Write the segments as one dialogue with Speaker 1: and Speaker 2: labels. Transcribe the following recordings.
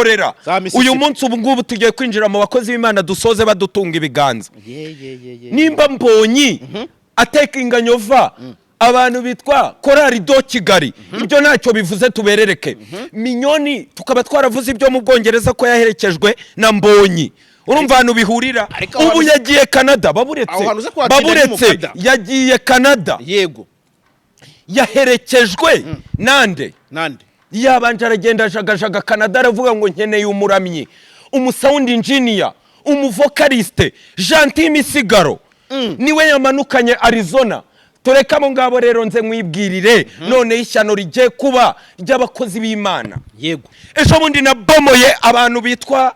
Speaker 1: Ndabyihorera.
Speaker 2: Za Mississippi.
Speaker 1: Uyu munsi, ubu ngubu tugiye kwinjira mu bakozi b'Imana, dusoze badutunga ibiganza.
Speaker 2: Ye, ye, ye, ye.
Speaker 1: Nimba Mbonyi ateka inganyova abantu bitwa Korali do Kigali, ibyo ntacyo bivuze, tuberereke. Minyoni tukaba twaravuze ibyo mu Bwongereza ko yaherekejwe na Mbonyi. Urumva ahantu bihurira?
Speaker 2: Ariko aho
Speaker 1: Ubu yagiye Canada, baburetse.
Speaker 2: Aho hantu uze kuhatinda ni mu
Speaker 1: Baburetse.
Speaker 2: Kada.
Speaker 1: Yagiye Canada. Yaherekejwe nande?
Speaker 2: Nande?
Speaker 1: Yabanje aragenda ajagajaga Canada, aravuga ngo nkeneye umuramyi, umusound engineer, umuvocaliste. Gentil Misigaro niwe yamanukanye Arizona. Tureke abo ngabo rero, nze nkwibwirire noneho ishyano rigiye kuba ry'abakozi b'Imana. Ejo bundi nabomoye abantu bitwa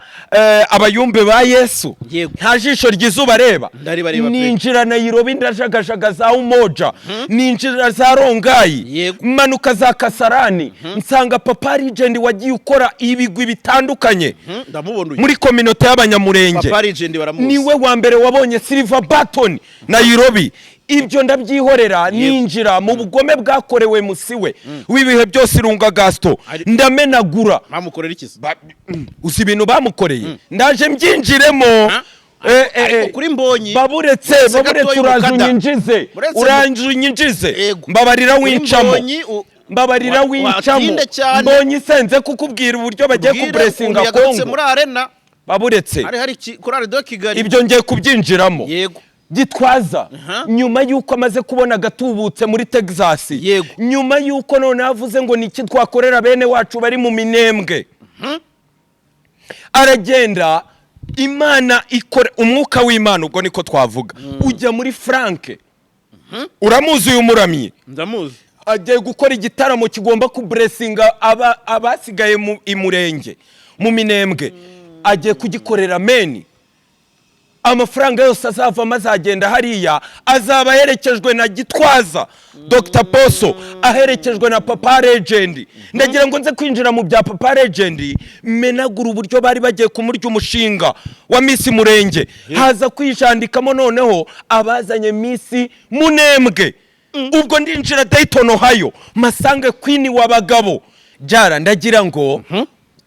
Speaker 1: abayumbe ba Yesu. Nta jisho ry'izuba reba.
Speaker 2: Ndaribareba pe.
Speaker 1: Ninjira Nairobi, ndajagajaga za Umoja, ninjira za Rongai, manuka za Kasarani, nsanga Papa Legend wagiye ukora ibigwi bitandukanye
Speaker 2: Ndamubona uyu.
Speaker 1: muri communauté y'Abanyamurenge.
Speaker 2: Papa Legend baramuzi.
Speaker 1: Niwe wa mbere wabonye silver button Nairobi. Ibyo ndabyihorera, ninjira mu bugome bwakorewe musiwe w'ibihe byose, Irunga Gaston. Ndamenagura.
Speaker 2: Bamukorera iki se?
Speaker 1: Uzi ibintu bamukoreye? Ndaje mbyinjiremo.
Speaker 2: Ha? Ariko kuri Mbonyi,
Speaker 1: Baburetse.
Speaker 2: uretse
Speaker 1: Baburetse.
Speaker 2: gatoya
Speaker 1: Uraje
Speaker 2: umukada.
Speaker 1: unyinjize.
Speaker 2: Uretse
Speaker 1: Uraje unyinjize.
Speaker 2: Yego.
Speaker 1: Mbabarira.
Speaker 2: Kuri
Speaker 1: Wincamo.
Speaker 2: Mbonyi
Speaker 1: Mbabarira. Wincamo.
Speaker 2: Watinde cyane.
Speaker 1: Mbonyi isenze kukubwira uburyo bagiye
Speaker 2: Ubwire
Speaker 1: kublessinga
Speaker 2: ukuntu yagarutse
Speaker 1: Kongo.
Speaker 2: muri arena.
Speaker 1: Baburetse.
Speaker 2: Hari Korali do Kigali.
Speaker 1: Ibyo ngiye kubyinjiramo. Gitwaza, nyuma y'uko amaze kubona agatubutse muri Texas, nyuma y'uko noneho avuze ngo ni iki twakorera bene wacu bari mu Minembwe, aragenda, Imana ikora, umwuka w'Imana, ubwo niko twavuga, ujya muri Frank. Uramuzi uyu muramyi?
Speaker 2: Ndamuzi.
Speaker 1: Agiye gukora igitaramo kigomba kublessinga abasigaye mu imurenge, mu Minembwe. Agiye kugikorera meni, amafaranga yose azavamo azagenda hariya. Azaba aherekejwe na Gitwaza Dr Poso, aherekejwe na Papa Legend. Ndagira ngo nze kwinjira mu bya Papa Legend, menagura uburyo bari bagiye kumurya umushinga wa Miss Murenge, haza kwijandikamo noneho abazanye Miss Munembwe. Ubwo ndinjira Dayton, Ohio, masange Queen w'abagabo jara. Ndagira ngo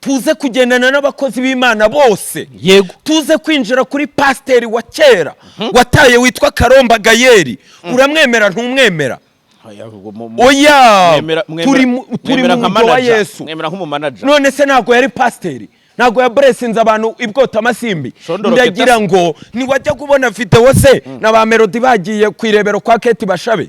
Speaker 1: tuze kugendana n'abakozi b'Imana bose. Tuze kwinjira kuri pasiteri wa kera wataye witwa Karomba Gayeri. Uramwemera, ntumwemera? Oya. Turi
Speaker 2: Mwemera
Speaker 1: mu
Speaker 2: nka
Speaker 1: mujyo wa
Speaker 2: manager.
Speaker 1: Yesu.
Speaker 2: Mwemera nk'umumanager.
Speaker 1: None se ntabwo yari pasiteri? Ntabwo yablessinze abantu ibwota amasimbi?
Speaker 2: Shondoro?
Speaker 1: Ndagira ngo niwajya kubona videwo se na ba Melody bagiye ku irebero kwa Kate Bashabe.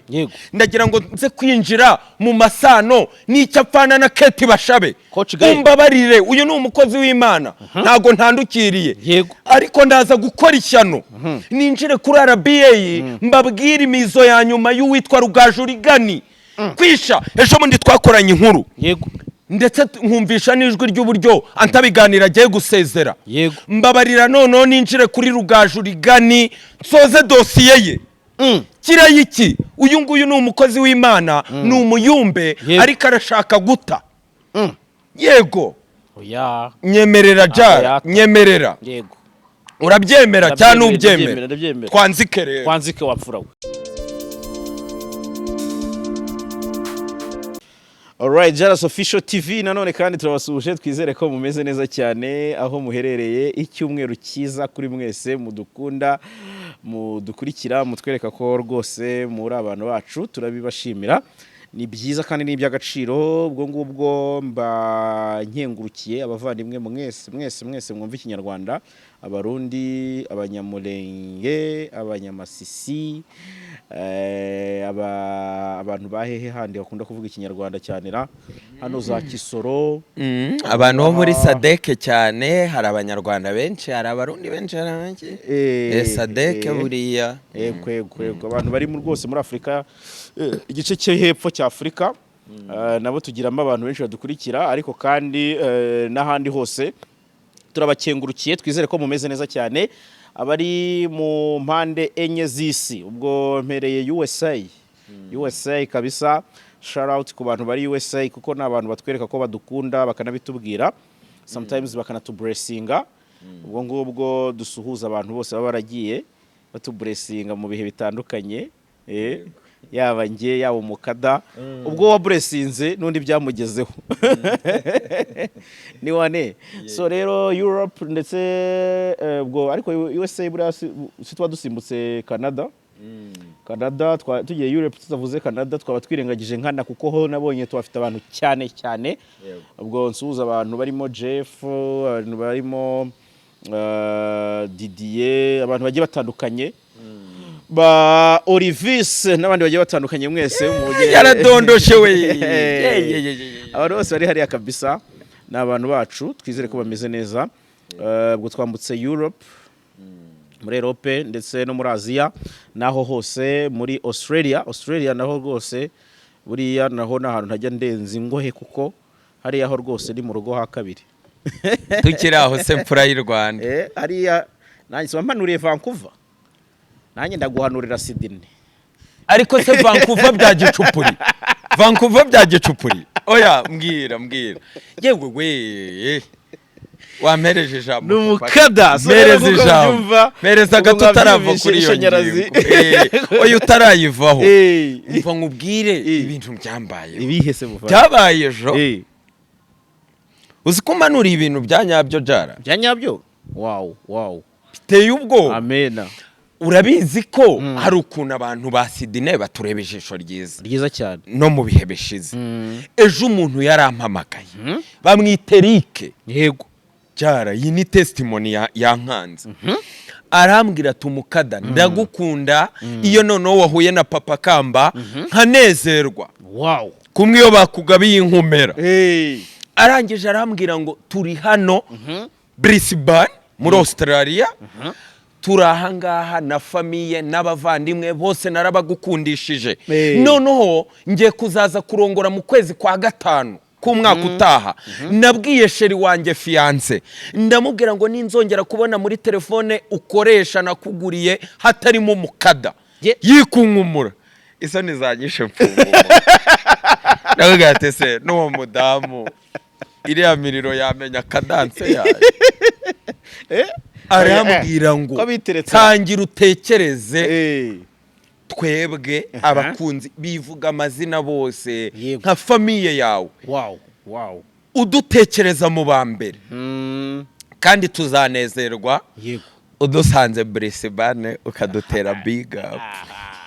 Speaker 1: Ndagira ngo nze kwinjira mu masano n'icyo apfana na Kate Bashabe.
Speaker 2: Coach Gael.
Speaker 1: Umbabarire, uyu ni umukozi w'Imana, ntabwo ntandukiriye. Ariko ndaza gukora ishyano, ninjire kuri RBA, mbabwire imizo ya nyuma y'uwitwa Rugaju Rigani kwisha. Ejo bundi twakoranye inkuru, ndetse nkumvisha n'ijwi ry'uburyo antabiganira agiye gusezera. Mbabarira, noneho ninjire kuri Rugaju Rigani, nsoze dosiye ye. Kirayiki, uyu nguyu ni umukozi w'Imana, ni umuyumbe, ariko arashaka guta. Yego.
Speaker 2: Oya.
Speaker 1: Nyemerera jara.
Speaker 2: Yata.
Speaker 1: Nyemerera. Urabyemera cyangwa?
Speaker 2: Ndabyemera.
Speaker 1: Ntubyemera?
Speaker 2: Ndabyemera, ndabyemera.
Speaker 1: Twanzike rero.
Speaker 2: Twanzike wapfura we. Alright, Jaras Official TV nanone kandi turabasuhuje, twizere ko mumeze neza cyane aho muherereye. Icyumweru cyiza kuri mwese mudukunda, mudukurikira, mutwereka ko rwose muri abantu bacu, turabibashimira. Ni byiza kandi ni iby'agaciro. Ubwo ngubwo mba nkengurukiye abavandimwe mwese, mwese, mwese mwumva Ikinyarwanda, Abarundi, Abanyamulenge, Abanyamasisi, abantu ba hehe handi bakunda kuvuga Ikinyarwanda cyane ra hano za Kisoro?
Speaker 1: Abantu bo muri SADC cyane, hari Abanyarwanda benshi, hari Abarundi benshi, hari benshi. SADC buriya.
Speaker 2: Yego, yego, yego. Abantu bari mu rwose muri Afurika, igice cyo hepfo cya Afurika, nabo tugiramo abantu benshi badukurikira, ariko kandi n'ahandi hose turabakengurukiye, twizere ko mumeze neza cyane. Abari mu mpande enye z'isi, ubwo mpereye USA, USA kabisa, shout out ku bantu bari USA, kuko ni abantu batwereka ko badukunda, bakanabitubwira sometimes, bakanatublessinga. Ubwo ngubwo dusuhuza abantu bose baba baragiye batublessinga mu bihe bitandukanye. Yaba njye, yaba umukada, ubwo wablessinze n'undi byamugezeho ni wane. So rero Europe ndetse ubwo ariko USA buriya si tuba dusimbutse Canada. Canada tugiye Europe tutavuze Canada twaba twirengagije nkana, kuko ho nabonye tuhafite abantu cyane cyane. Ubwo nsuhuza abantu barimo Jeff, abantu barimo Didier, abantu bagiye batandukanye, ba Olivis n'abandi bagiye batandukanye mwese
Speaker 1: Yaradondoshe we.
Speaker 2: Abantu bose bari hariya kabisa ni abantu bacu, twizere ko bameze neza. Ubwo twambutse Europe, muri Europe ndetse no muri Aziya naho hose, muri Australia. Australia naho rwose buriya naho ni ahantu ntajya ndenza ingohe, kuko hariya ho rwose ni mu rugo ha kabiri.
Speaker 1: Tukiri aho se, mfura y'u Rwanda?
Speaker 2: Hariya nanjye wampanuriye Vancouver, nanjye ndaguhanurira Sydney.
Speaker 1: Ariko se Vancouver bya gicupuri, Vancouver bya gicupuri? Oya, mbwira, mbwira. Yewe we, wampereje ijambo.
Speaker 2: Ni umukada. So rero
Speaker 1: Mpereza
Speaker 2: nk'uko
Speaker 1: ijambo.
Speaker 2: mubyumva,
Speaker 1: Mpereza
Speaker 2: ubwo
Speaker 1: gato utarava
Speaker 2: mwabyumvishe
Speaker 1: kuri iyo
Speaker 2: ishanyarazi.
Speaker 1: ngingo. Oya, utarayivaho. Umva nkubwire
Speaker 2: Eh.
Speaker 1: ibintu byambaye.
Speaker 2: Ibihe se muvana?
Speaker 1: Byabaye ejo. Uzi ko umanura ibintu bya nyabyo, jara?
Speaker 2: Bya nyabyo, wow.
Speaker 1: Biteye ubwoba.
Speaker 2: Amena.
Speaker 1: Urabizi ko hari ukuntu abantu ba Sydney batureba ijisho ryiza.
Speaker 2: Ryiza cyane.
Speaker 1: No mu bihe bishize, ejo umuntu yarampamagaye, bamwita Eric. Jara, iyi ni testimony yankanze. Arambwira ati: "Umukada, ndagukunda. Iyo noneho wahuye na Papa Kamba nkanezerwa kumwe iyo bakugabiye inkumera." Arangije arambwira ngo: "Turi hano Brisbane muri Australia, turi ahangaha na famille n'abavandimwe bose, narabagukundishije. Noneho ngiye kuzaza kurongora mu kwezi kwa gatanu k'umwaka utaha. Nabwiye chéri wanjye, fiancé, ndamubwira ngo ninzongera kubona muri telefone ukoresha nakuguriye hatarimo umukada yikunkumura, isoni zanyishe mfunguma." Ndavuga ati: "Se n'uwo mudamu iriya miriro yamenya cadence yayo?" Arambwira ngo:
Speaker 2: Ko biteretse.
Speaker 1: "Tangira utekereze twebwe abakunzi bivuga amazina bose nka famille yawe, udutekereza mu ba mbere, kandi tuzanezerwa udusanze Brisbane ukadutera big up."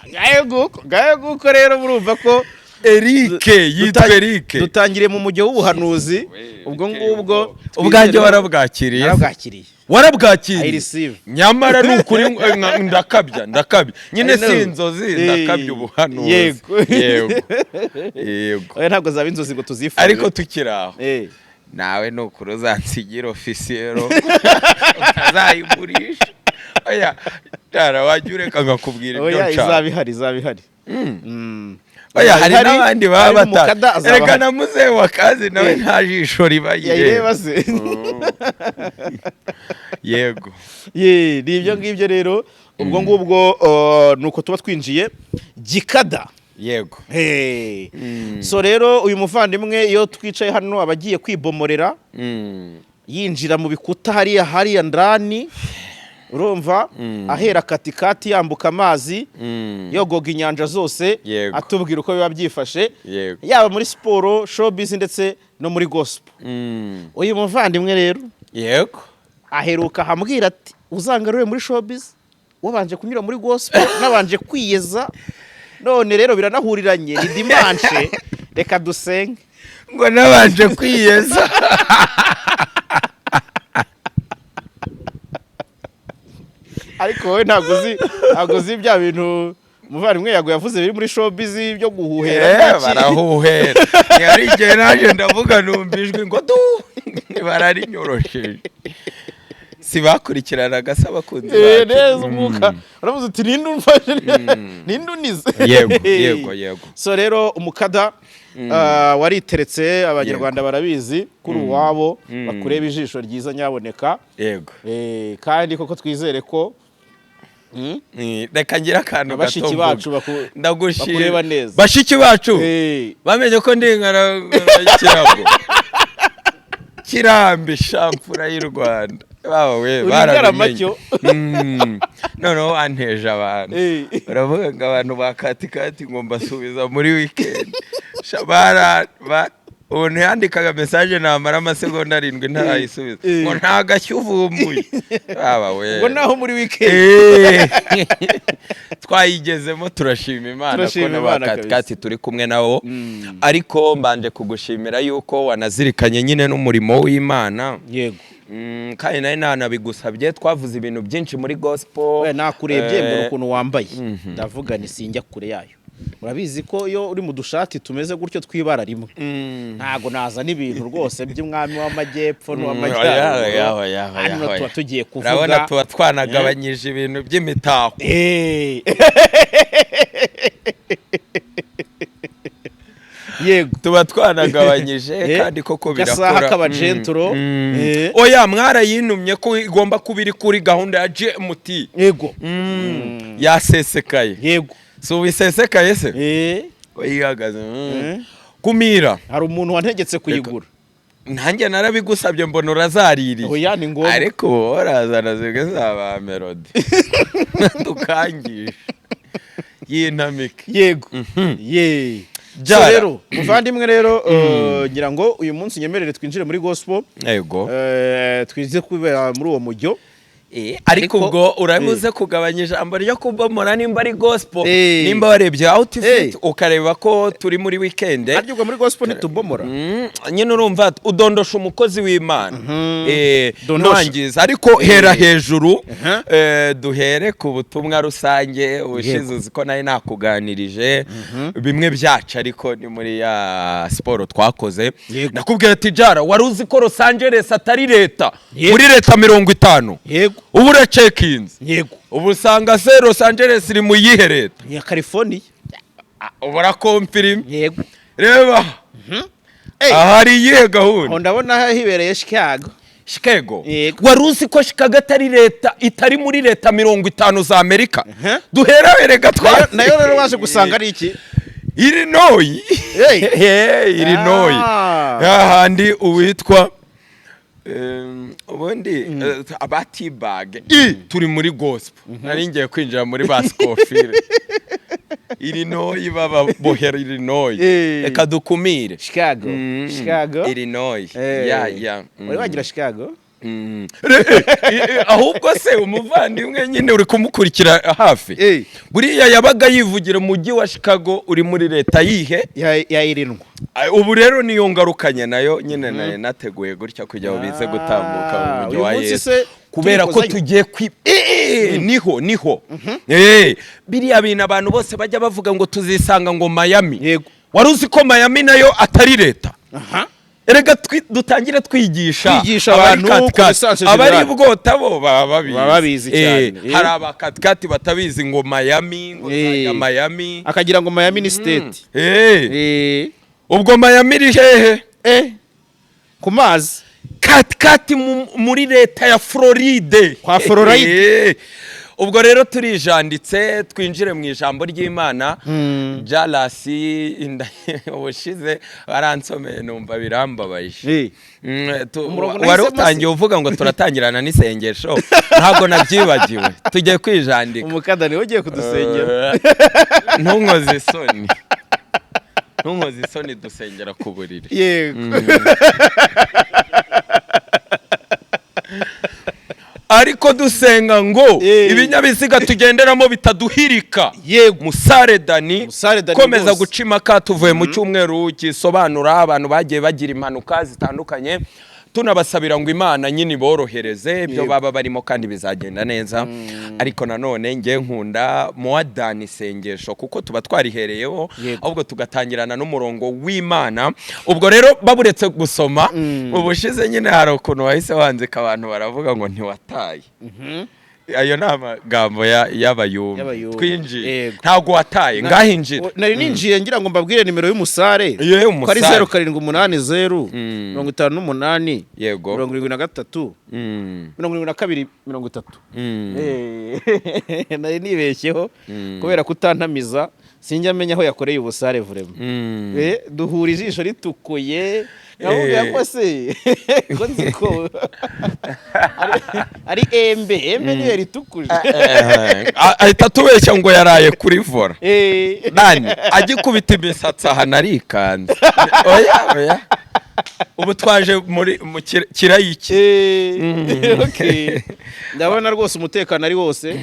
Speaker 2: Ngayo nguko, ngayo nguko. Rero murumva ko
Speaker 1: Eric, yitwa Eric.
Speaker 2: Dutangiriye mu mujyo w'ubuhanuzi ubwo ngubwo.
Speaker 1: Ubwanjye warabwakiriye?
Speaker 2: Narabwakiriye.
Speaker 1: Warabwakiriye?
Speaker 2: I receive.
Speaker 1: Nyamara ni ukuri, ndakabya, ndakabya nyine.
Speaker 2: I know.
Speaker 1: Si inzozi, ndakabya ubuhanuzi. Yego.
Speaker 2: Oya, ntabwo zaba inzozi ngo tuzifuze.
Speaker 1: Ariko tukiri aho, nawe ni ukuri uzansigira officiel, utazayigurisha. Oya jara, wajya ureka nkakubwira ibyo
Speaker 2: Oya,
Speaker 1: nshaka.
Speaker 2: izaba ihari, izaba ihari.
Speaker 1: Oya, hari
Speaker 2: Ihari,
Speaker 1: n'abandi baba
Speaker 2: hari n'umukada
Speaker 1: batari
Speaker 2: azaba
Speaker 1: reka
Speaker 2: ahari.
Speaker 1: na muzehe wa kazi nawe nta jisho riba
Speaker 2: yayireba se?
Speaker 1: Yego.
Speaker 2: Ye, ni ibyo ngibyo rero. Ubwo ngubwo nuko tuba twinjiye gikada. Hey. So rero uyu muvandimwe, iyo twicaye hano, aba agiye kwibomorera, yinjira mu bikuta hariya hariya ndani, urumva, ahera katikati, yambuka amazi, yogoga inyanja zose, atubwira uko biba byifashe, yaba muri siporo, showbiz ndetse no muri gospel. Uyu muvandimwe rero aheruka ahambwira ati: "Uzangarure muri showbiz wabanje kunyura muri gospel, nabanje kwiyeza." None rero biranahuriranye, ni dimanche, reka dusenge.
Speaker 1: Ngo nabanje kwiyeza.
Speaker 2: Ariko wowe ntabwo uzi bya bintu umuvandimwe Yago yavuze biri muri showbiz byo guhuhera. Byaki.
Speaker 1: Barahuhera. Hari igihe naje ndavuga, numva ijwi ngo du, bararinyorosheje. Si bakurikiranaga se abakunzi bacu?
Speaker 2: Neza umwuka uravuze uti: "Ninde umfashe? Ninde unize?"
Speaker 1: Yego.
Speaker 2: So rero umukada wariteretse, Abanyarwanda barabizi kuri uwabo bakureba ijisho ryiza nyaboneka. Kandi koko twizere ko
Speaker 1: Reka ngire akantu gato
Speaker 2: bashiki
Speaker 1: mvuga.
Speaker 2: bacu
Speaker 1: Ndagushima.
Speaker 2: bakureba neza.
Speaker 1: Bashiki bacu bamenye ko ndi inkarabwo. Kirambi shamfura y'u Rwanda baba we
Speaker 2: Uri
Speaker 1: barabimenye.
Speaker 2: ingaramacyo.
Speaker 1: Noneho wanteje abantu. Baravuga ngo abantu ba katikati ngo mbasubiza muri weekend. Sha, umuntu yandikaga message namara amasegonda 7 ntarayisubiza, ngo nta gashya uvumbuye, baba we.
Speaker 2: Ngo naho muri weekend.
Speaker 1: Twayigezemo, turashima Imana ko
Speaker 2: Turashima
Speaker 1: n'aba
Speaker 2: Imana kabisa.
Speaker 1: katikati turi kumwe nabo. Ariko mbanje kugushimira yuko wanazirikanye nyine n'umurimo w'Imana. Kandi nari nanabigusabye, twavuze ibintu byinshi muri gospel.
Speaker 2: Oya, nakurebye mbona ukuntu wambaye, ndavuga ni sinjya kure yayo. Urabizi ko iyo uri mu dushati tumeze gutyo tw'ibara rimwe, ntago nazana ibintu rwose by'umwami w'amajyepfo n'uw'amajyaruguru.
Speaker 1: Oya, oya, oya,
Speaker 2: Hano
Speaker 1: oya.
Speaker 2: tuba tugiye
Speaker 1: Urabona
Speaker 2: kuvuga.
Speaker 1: tuba twanagabanyije ibintu by'imitako.
Speaker 2: Yego.
Speaker 1: Tuba twanagabanyije. Kandi koko
Speaker 2: Gasaha
Speaker 1: birakora.
Speaker 2: k'abajenturo.
Speaker 1: Oya, mwarayintumye ko igomba kuba iri kuri gahunda ya GMT. Yasesekaye. Si ubisesekaye se? Ihagaze. Kumira.
Speaker 2: Hari umuntu wantegetse kuyigura.
Speaker 1: Nanjye narabigusabye, mbona urazaririye.
Speaker 2: Oya, ni ngombwa.
Speaker 1: Ariko ubu warazana zimwe za ba Melody tukangisha y'intamike.
Speaker 2: Yego ye. So
Speaker 1: Jara.
Speaker 2: rero muvandimwe rero, ngira ngo uyu munsi nyemerere twinjire muri gospel.
Speaker 1: Yego.
Speaker 2: Twize kubera muri uwo mujyo.
Speaker 1: Ariko ubwo urabuze kugabanya ijambo ryo kubomora nimba ari gospel, nimba warebye outfit, ukareba ko turi muri weekend.
Speaker 2: Harya ubwo muri gospel ntitubomora?
Speaker 1: Nyine urumva udondosha umukozi w'Imana.
Speaker 2: Dondosha.
Speaker 1: Ntuwangiza, ariko hera hejuru. Duhere ku butumwa rusange. Ubushize uzi ko nari nakuganirije bimwe byacu, ariko ni muri ya siporo twakoze. Nakubwira ati: "Jara, wari uzi ko Los Angeles atari leta muri leta 50?" Ubu uracekinze. Ubu usanga se Los Angeles iri mu yihe leta?
Speaker 2: Ni ya California.
Speaker 1: Ubu urakomfirima. Reba, aha hari iyihe gahunda?
Speaker 2: Aho ndabona hibereye Chicago.
Speaker 1: Chicago.
Speaker 2: Yego.
Speaker 1: Wari uzi ko Chicago atari leta, itari muri leta 50 za Amerika? Duhera erega twa
Speaker 2: Nayo rero waje gusanga ari iki?
Speaker 1: Illinois.
Speaker 2: Hey.
Speaker 1: Illinois. Hahandi uwitwa ubundi aba T-Bag. Turi muri gospel, nari ngiye kwinjira muri ba Scofield. Illinois, bababohera Illinois. Reka dukumire.
Speaker 2: Chicago. Chicago.
Speaker 1: Illinois. Ya.
Speaker 2: Wari wagira Chicago?
Speaker 1: Ahubwo se umuvandimwe nyine uri kumukurikira hafi, buriya yabaga yivugira umujyi wa Chicago uri muri leta yihe?
Speaker 2: Ya Illinois.
Speaker 1: Ay, ubu rero niyo ngarukanye nayo nyine nari nateguye gutya kugira ngo bize gutambuka mu mujyi
Speaker 2: Uyu
Speaker 1: wa
Speaker 2: munsi
Speaker 1: Yesu,
Speaker 2: se
Speaker 1: kubera ko
Speaker 2: turikozayo?
Speaker 1: tugiye kwi niho biriya bintu abantu bose bajya bavuga ngo tuzisanga ngo Miami. Wari uzi ko Miami nayo atari leta? Erega dutangire twigisha
Speaker 2: Kwigisha
Speaker 1: abari
Speaker 2: abantu
Speaker 1: katikati.
Speaker 2: connaissance
Speaker 1: Abari
Speaker 2: générale.
Speaker 1: bwota bo baba babizi.
Speaker 2: Baba babizi cyane.
Speaker 1: Hari abakatikati batabizi ngo Miami, ngo nzajya Miami.
Speaker 2: Akagira ngo Miami ni state.
Speaker 1: Ubwo Miami iri hehe?
Speaker 2: Ku mazi.
Speaker 1: Katikati muri leta ya Floride.
Speaker 2: Kwa Floride.
Speaker 1: Ubwo rero turijanditse, twinjire mu ijambo ry'Imana. Jarasi ubushize baransomeye numva birambabaje.
Speaker 2: Umurongo
Speaker 1: Wari
Speaker 2: nahisemo se.
Speaker 1: utangiye uvuga ngo turatangirana n'isengesho, ntabwo nabyibagiwe, tugiye kwijandika.
Speaker 2: Umukada niwe ugiye kudusengera.
Speaker 1: Ntunkoze isoni, ntunkoze isoni, dusengera ku buriri.
Speaker 2: Yego.
Speaker 1: Ariko dusenga ngo ibinyabiziga tugenderamo bitaduhirika. Musare Dani.
Speaker 2: Musare Dani
Speaker 1: komeza
Speaker 2: rwose.
Speaker 1: guca impaka. Tuvuye mu cyumweru gisobanura abantu bagiye bagira impanuka zitandukanye, tunabasabira ngo Imana nyine iborohereze ibyo baba barimo kandi bizagenda neza. Ariko nanone nge nkunda muwadani isengesho kuko tuba twarihereyeho, ahubwo tugatangirana n'umurongo w'Imana. Ubwo rero baburetse gusoma, ubushize nyine hari ukuntu wahise wanzika, abantu baravuga ngo ntiwataye. Ayo ni amagambo y'abayumbi.
Speaker 2: Y'abayumbi.
Speaker 1: Twinjiye. Ntabwo wataye, ngahinjira.
Speaker 2: Nari ninjiye ngira ngo mbabwire nimero y'umusare
Speaker 1: Iyo
Speaker 2: ko ari
Speaker 1: y'umusare.
Speaker 2: 0780 58 73 72 30. Nari nibeshyeho kubera kutantamiza. Sinjya amenya aho yakoreye ubusare vurema. Duhura ijisho ritukuye, nkamubwira ko se ko nzi ko ari embe embe niyo ritukuje.
Speaker 1: Ahita atubeshya ngo yaraye kuri volant. Nani agikubita imisatsi ahantu arikanze. Oya oya, ubu twaje muri mu kirayiki.
Speaker 2: Okay. Ndabona rwose umutekano ari wose,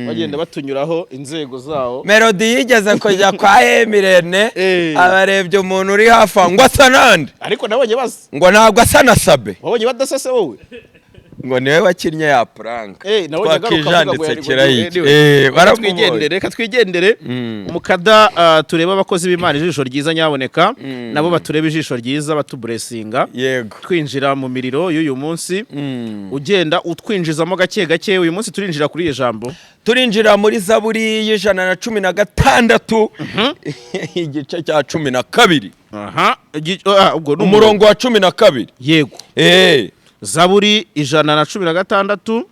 Speaker 2: bagenda batunyuraho inzego zawo.
Speaker 1: Melody yigeze kujya kwa Emirene, abarebye umuntu uri hafi aho ngo asa nande?
Speaker 2: Ariko nabonye basa.
Speaker 1: Ngo ntabwo asa na Sabe.
Speaker 2: Wabonye badasase wowe?
Speaker 1: Ngo niwe wakinnye ya prank.
Speaker 2: Nabonye agaruka avuga ngo
Speaker 1: Twakijanditse
Speaker 2: yari
Speaker 1: kirayiki.
Speaker 2: anyway. Reka
Speaker 1: Baramubonye.
Speaker 2: twigendere, reka twigendere. Umukada, turebe abakozi b'Imana ijisho ryiza, nyaboneka nabo baturebe ijisho ryiza, batublessinga. Twinjira mu miriro y'uyu munsi, ugenda utwinjizamo gake gake. Uyu munsi turinjira kuri iri jambo.
Speaker 1: Turinjira muri Zaburi y'116, igice cya 12.
Speaker 2: Aha, ubwo ni
Speaker 1: Umurongo wa 12.
Speaker 2: Yego. Zaburi 116,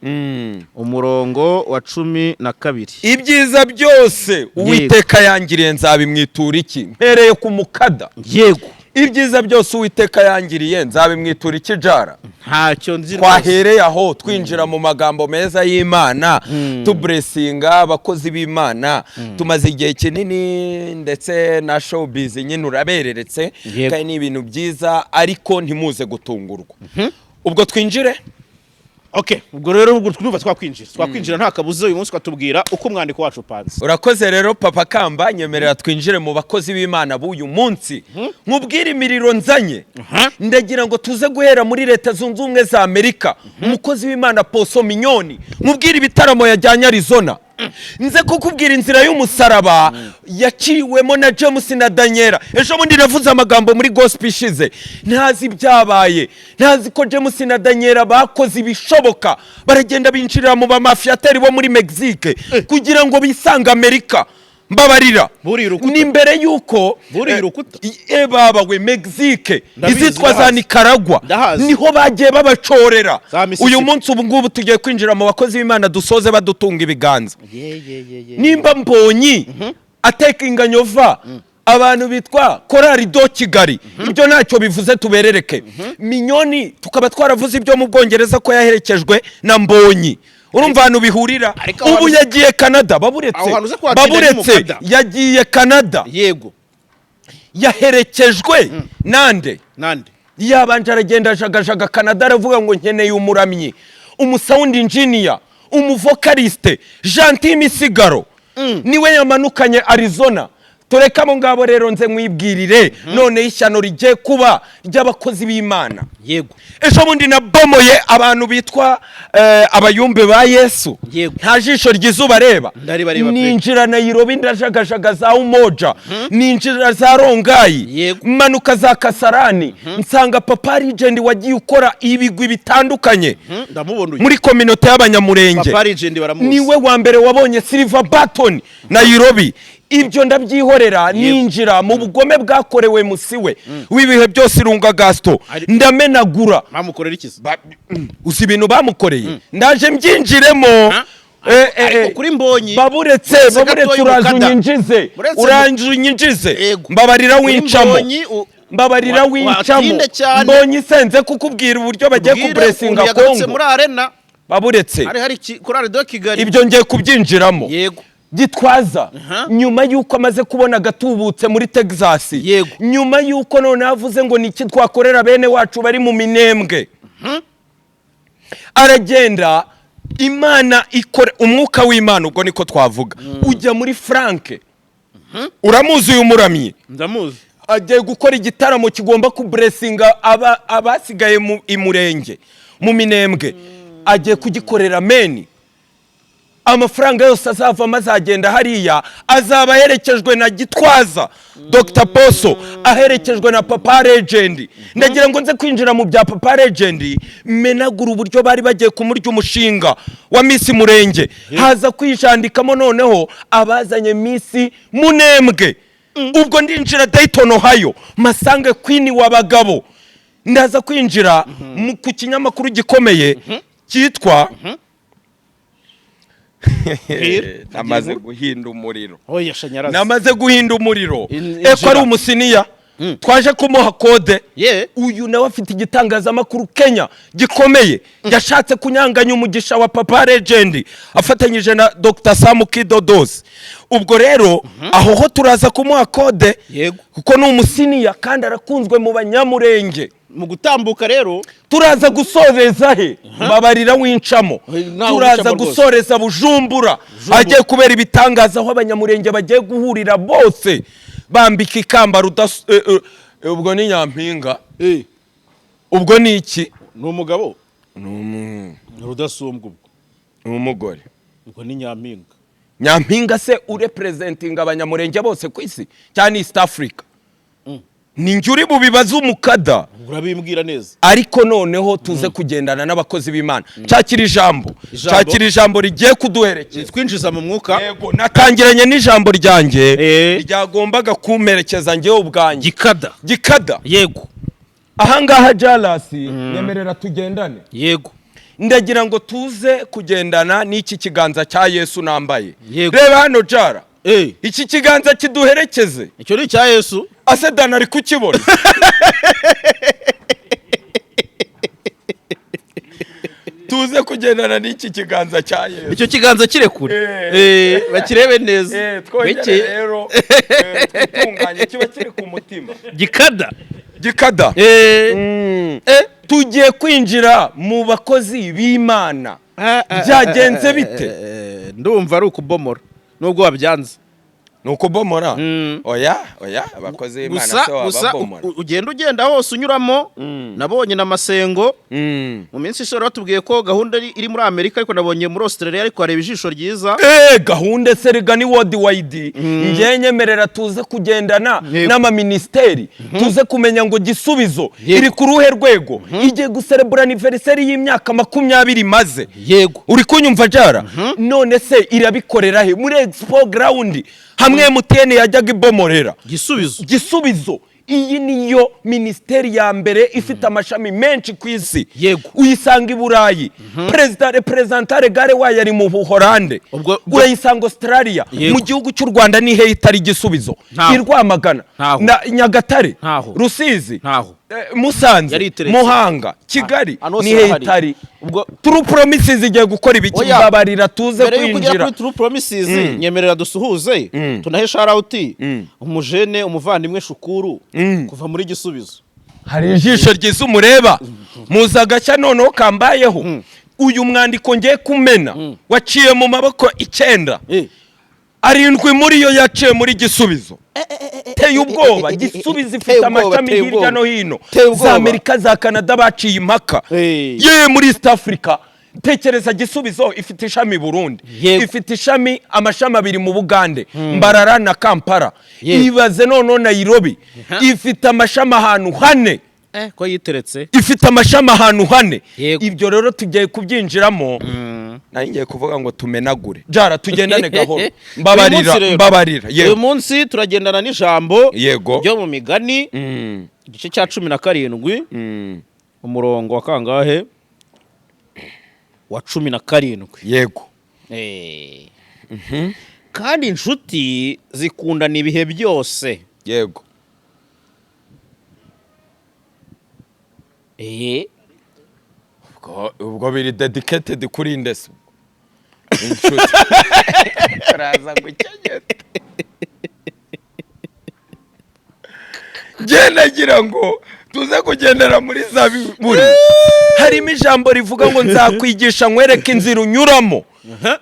Speaker 2: umurongo wa 12.
Speaker 1: Ibyiza byose Uwiteka yangiriye nzabimwitura iki? Mpereye ku mukada. Ibyiza byose Uwiteka yangiriye nzabimwitura iki, Jara?
Speaker 2: Ntacyo nzi rwose.
Speaker 1: Twahereye aho twinjira mu magambo meza y'Imana, tublessinga abakozi b'Imana. Tumaze igihe kinini, ndetse na showbiz nyine urabereretse. Kandi ni ibintu byiza, ariko ntimuze gutungurwa. Ubwo twinjire.
Speaker 2: Okay, ubwo rero ubwo twumva twakwinjira nta kabuza. Uyu munsi ukatubwira uko umwandiko wacu upanze.
Speaker 1: Urakoze rero, Papa Kamba. Nyemerera twinjire mu bakozi b'Imana b'uyu munsi, nkubwire imiriro nzanye. Ndagira ngo tuze guhera muri Leta Zunze Ubumwe za Amerika, umukozi w'Imana Poso Minyoni, nkubwire ibitaramo yajyanye Arizona, nze kukubwira inzira y'umusaraba yaciwemo na James na Daniela. Ejo bundi navuze amagambo muri gospel ishize, ntazi ibyabaye, ntazi ko James na Daniela bakoze ibishoboka, baragenda binjirira mu bamafiyateri bo muri Mexique kugira ngo bisange Amerika. Mbabarira.
Speaker 2: Buriye urukuta.
Speaker 1: Ni mbere y'uko
Speaker 2: Buriye urukuta.
Speaker 1: Baba we, Mexique,
Speaker 2: Ndabizi,
Speaker 1: izitwa za
Speaker 2: ndahazi.
Speaker 1: Nicaragua,
Speaker 2: Ndahazi.
Speaker 1: niho bagiye babacorera.
Speaker 2: Za Mississippi.
Speaker 1: Uyu munsi, ubu ngubu tugiye kwinjira mu bakozi b'Imana, dusoze badutunga ibiganza. Nimba Mbonyi ateka inganyova abantu bitwa Korari do Kigali, ibyo ntacyo bivuze, tuberereke. Minyoni tukaba twaravuze ibyo mu Bwongereza ko yaherekejwe na Mbonyi. Urumva ahantu bihurira?
Speaker 2: Ariko aho
Speaker 1: Ubu yagiye Canada, baburetse.
Speaker 2: Aho hantu uza kuhatinda ni
Speaker 1: Baburetse.
Speaker 2: mukada.
Speaker 1: Yagiye Canada. Yaherekejwe nande?
Speaker 2: Nande?
Speaker 1: Yabanje aragenda ajagajaga Canada, aravuga ngo nkeneye umuramyi, umusound engineer, umuvocaliste. Gentil Misigaro niwe yamanukanye Arizona. Tureke abo ngabo rero, nze nkwibwirire noneho ishyano rigiye kuba ry'abakozi b'Imana. Ejo bundi nabomoye abantu bitwa abayumbe ba Yesu. Nta jisho ry'izuba reba.
Speaker 2: Ndaribareba pe.
Speaker 1: Ninjira Nairobi, ndajagajaga za Umoja, ninjira za Rongayi, manuka za Kasarani, nsanga Papa Legend wagiye ukora ibigwi bitandukanye
Speaker 2: Ndamubona uyu.
Speaker 1: muri communauté y'Abanyamurenge.
Speaker 2: Papa Legend baramuzi.
Speaker 1: Niwe wa mbere wabonye silver button Nairobi. Ibyo ndabyihorera, ninjira mu bugome bwakorewe musiwe w'ibihe byose, Irunga Gaston. Ndamenagura.
Speaker 2: Bamukorera iki se?
Speaker 1: Uzi ibintu bamukoreye? Ndaje mbyinjiremo.
Speaker 2: Ha?
Speaker 1: Eh,
Speaker 2: Ariko kuri Mbonyi,
Speaker 1: baburetse.
Speaker 2: Buretse
Speaker 1: Baburetse.
Speaker 2: gatoya
Speaker 1: Uraje
Speaker 2: umukada.
Speaker 1: unyinjize.
Speaker 2: Buretse
Speaker 1: Uraje unyinjize.
Speaker 2: Yego.
Speaker 1: Mbabarira.
Speaker 2: Kuri
Speaker 1: Wincamo.
Speaker 2: Mbonyi
Speaker 1: Mbabarira. Wincamo.
Speaker 2: Watinde cyane.
Speaker 1: Mbonyi isenze kukubwira uburyo bagiye
Speaker 2: Ubwire
Speaker 1: kublessinga
Speaker 2: ukuntu yagarutse
Speaker 1: Kongo.
Speaker 2: muri arena.
Speaker 1: Baburetse.
Speaker 2: Hari Korali do Kigali.
Speaker 1: Ibyo ngiye kubyinjiramo. Gitwaza, nyuma y'uko amaze kubona agatubutse muri Texas, nyuma y'uko noneho avuze ngo ni iki twakorera bene wacu bari mu Minembwe, aragenda, Imana ikora, umwuka w'Imana, ubwo niko twavuga, ujya muri Frank. Uramuzi uyu muramyi?
Speaker 2: Ndamuzi.
Speaker 1: Agiye gukora igitaramo kigomba kublessinga abasigaye mu imurenge mu Minembwe. Agiye kugikorera meni. Amafaranga yose azavamo azagenda hariya, azaba aherekejwe na Gitwaza, Dr Poso, aherekejwe na Papa Legend. Ndagira ngo nze kwinjira mu bya Papa Legend, menagura uburyo bari bagiye kumurya umushinga wa Miss Murenge, haza kwijandikamo noneho abazanye Miss Munembwe. Ubwo ndinjira Dayton, Ohio, masange Queen w'abagabo. Ndaza kwinjira ku kinyamakuru gikomeye cyitwa
Speaker 2: Bwira.
Speaker 1: Namaze guhinda umuriro.
Speaker 2: Oya, shanyarazi.
Speaker 1: Namaze guhinda umuriro. Eko
Speaker 2: Injira.
Speaker 1: ari umusiniya, twaje kumuha code.
Speaker 2: Ye.
Speaker 1: Uyu nawe afite igitangazamakuru Kenya gikomeye, yashatse kunyanganya umugisha wa Papa Legend afatanyije na Dr Sam Kidodos. Ubwo rero aho ho turaza kumuha code, kuko ni umusiniya kandi arakunzwe mu Banyamurenge.
Speaker 2: Mu gutambuka rero,
Speaker 1: Turaza gusoreza he? Mbabarira wincamo.
Speaker 2: Ntawe
Speaker 1: Turaza
Speaker 2: wincamo rwose.
Speaker 1: gusoreza Bujumbura, agiye kubera ibitangaza, aho Abanyamurenge bagiye guhurira bose bambika ikamba ubwo ni nyampinga. Ubwo ni iki?
Speaker 2: Ni umugabo.
Speaker 1: Ni
Speaker 2: Ni Rudasumbwa ubwo.
Speaker 1: Ni umugore.
Speaker 2: Ubwo ni nyampinga.
Speaker 1: Nyampinga se urepresentinga Abanyamurenge bose ku isi cyane East Africa, ni njye uri bubibaze umukada.
Speaker 2: Urabimbwira neza.
Speaker 1: Ariko noneho tuze kugendana n'abakozi b'Imana. Nshakira ijambo.
Speaker 2: Ijambo?
Speaker 1: Nshakira ijambo rigiye kuduherekeza.
Speaker 2: Twinjiza mu mwuka.
Speaker 1: Yego, natangiranye n'ijambo ryanjye ryagombaga kumperekeza njyewe ubwanjye.
Speaker 2: Gikada.
Speaker 1: Gikada.
Speaker 2: Yego.
Speaker 1: Ahangaha Jarasi, nyemerera tugendane.
Speaker 2: Yego.
Speaker 1: Ndagira ngo tuze kugendana n'iki kiganza cya Yesu nambaye. Reba hano, Jara. Iki kiganza kiduherekeze.
Speaker 2: Icyo ni icya Yesu.
Speaker 1: Ase Dana ari kukibona? Tuze kugendana n'iki kiganza cya Yesu.
Speaker 2: Icyo kiganza kirekure. Bakirebe neza.
Speaker 1: Twongere
Speaker 2: Beke.
Speaker 1: rero twitunganye, kiba kiri ku mutima.
Speaker 2: Gikada.
Speaker 1: Gikada. Tugiye kwinjira mu bakozi b'Imana. Byagenze bite?
Speaker 2: Ndumva ari ukubomora nubwo wabyanze.
Speaker 1: Ni ukubomora? Oya, oya, abakozi b'Imana
Speaker 2: Gusa
Speaker 1: se
Speaker 2: gusa
Speaker 1: wababomora?
Speaker 2: Ugenda ugenda hose unyuramo, nabonye na Masengo. Mu minsi ishize batubwiye ko gahunda iri muri Amerika, ariko nabonye muri Australia, ariko hareba ijisho ryiza.
Speaker 1: Gahunda se rega ni world wide. Njye nyemerera tuze kugendana n'amaminisiteri, tuze kumenya ngo Gisubizo iri ku ruhe rwego, igiye guserebura anniversaire y'imyaka 20 imaze. Uri kunyumva, Jara? None se irabikorera he? Muri Expo Ground, hamwe MTN yajyaga ibomorera.
Speaker 2: Gisubizo.
Speaker 1: Gisubizo, iyi niyo minisiteri ya mbere ifite amashami menshi ku isi. Uyisanga i Burayi, perezida représentant légal wayo ari mu Buhorande. Urayisanga Australia. Mu gihugu cy'u Rwanda ni hehe itari Gisubizo?
Speaker 2: Ntaho.
Speaker 1: I Rwamagana?
Speaker 2: Ntaho.
Speaker 1: Na Nyagatare?
Speaker 2: Ntaho.
Speaker 1: Rusizi?
Speaker 2: Ntaho.
Speaker 1: Musanze?
Speaker 2: Yariteretse.
Speaker 1: Muhanga, Kigali?
Speaker 2: Hano hose
Speaker 1: Ni hehe
Speaker 2: harahari.
Speaker 1: itari?
Speaker 2: Ubwo
Speaker 1: True Promises igiye gukora ibiki?
Speaker 2: Oya.
Speaker 1: Mbabarira tuze
Speaker 2: Mbere yuko ugera
Speaker 1: kwinjira.
Speaker 2: kuri True Promises, nyemerera dusuhuze, tunahe shout umujene, umuvandimwe Shukuru kuva muri Gisubizo.
Speaker 1: Hari ijisho ryiza umureba muza agashya noneho kambayeho. Uyu mwandiko ngiye kumena waciye mu maboko icyenda, arindwi muri yo yaciye muri Gisubizo. Teye ubwoba. Gisubizo
Speaker 2: Teye
Speaker 1: ifite
Speaker 2: ubwoba,
Speaker 1: amashami
Speaker 2: teye
Speaker 1: hirya
Speaker 2: ubwoba.
Speaker 1: no hino,
Speaker 2: Teye ubwoba.
Speaker 1: za Amerika, za Canada, baciye impaka. Ye, muri East Africa, tekereza, Gisubizo ifite ishami i Burundi, ifite ishami, amashami abiri mu Bugande, Mbarara na Kampala. Ibaze noneho Nairobi, ifite amashami ahantu hane.
Speaker 2: Ko yiteretse.
Speaker 1: Ifite amashami ahantu hane. Ibyo rero tugiye kubyinjiramo. Nari ngiye kuvuga ngo tumenagure. Jara, tugendane gahoro.
Speaker 2: Uyu
Speaker 1: Mbabarira.
Speaker 2: munsi rero,
Speaker 1: Mbabarira.
Speaker 2: uyu munsi turagendana n'ijambo ryo mu Migani, igice cya 17, umurongo wa kangahe? Wa 17. Kandi inshuti zikundana ibihe byose.
Speaker 1: Ubwo biri dedicated kuri indeso inshuti, turaza gukenyeta. Njye nagira ngo tuze kugendera muri Zaburi, harimo ijambo rivuga ngo nzakwigisha nkwereke inzira unyuramo.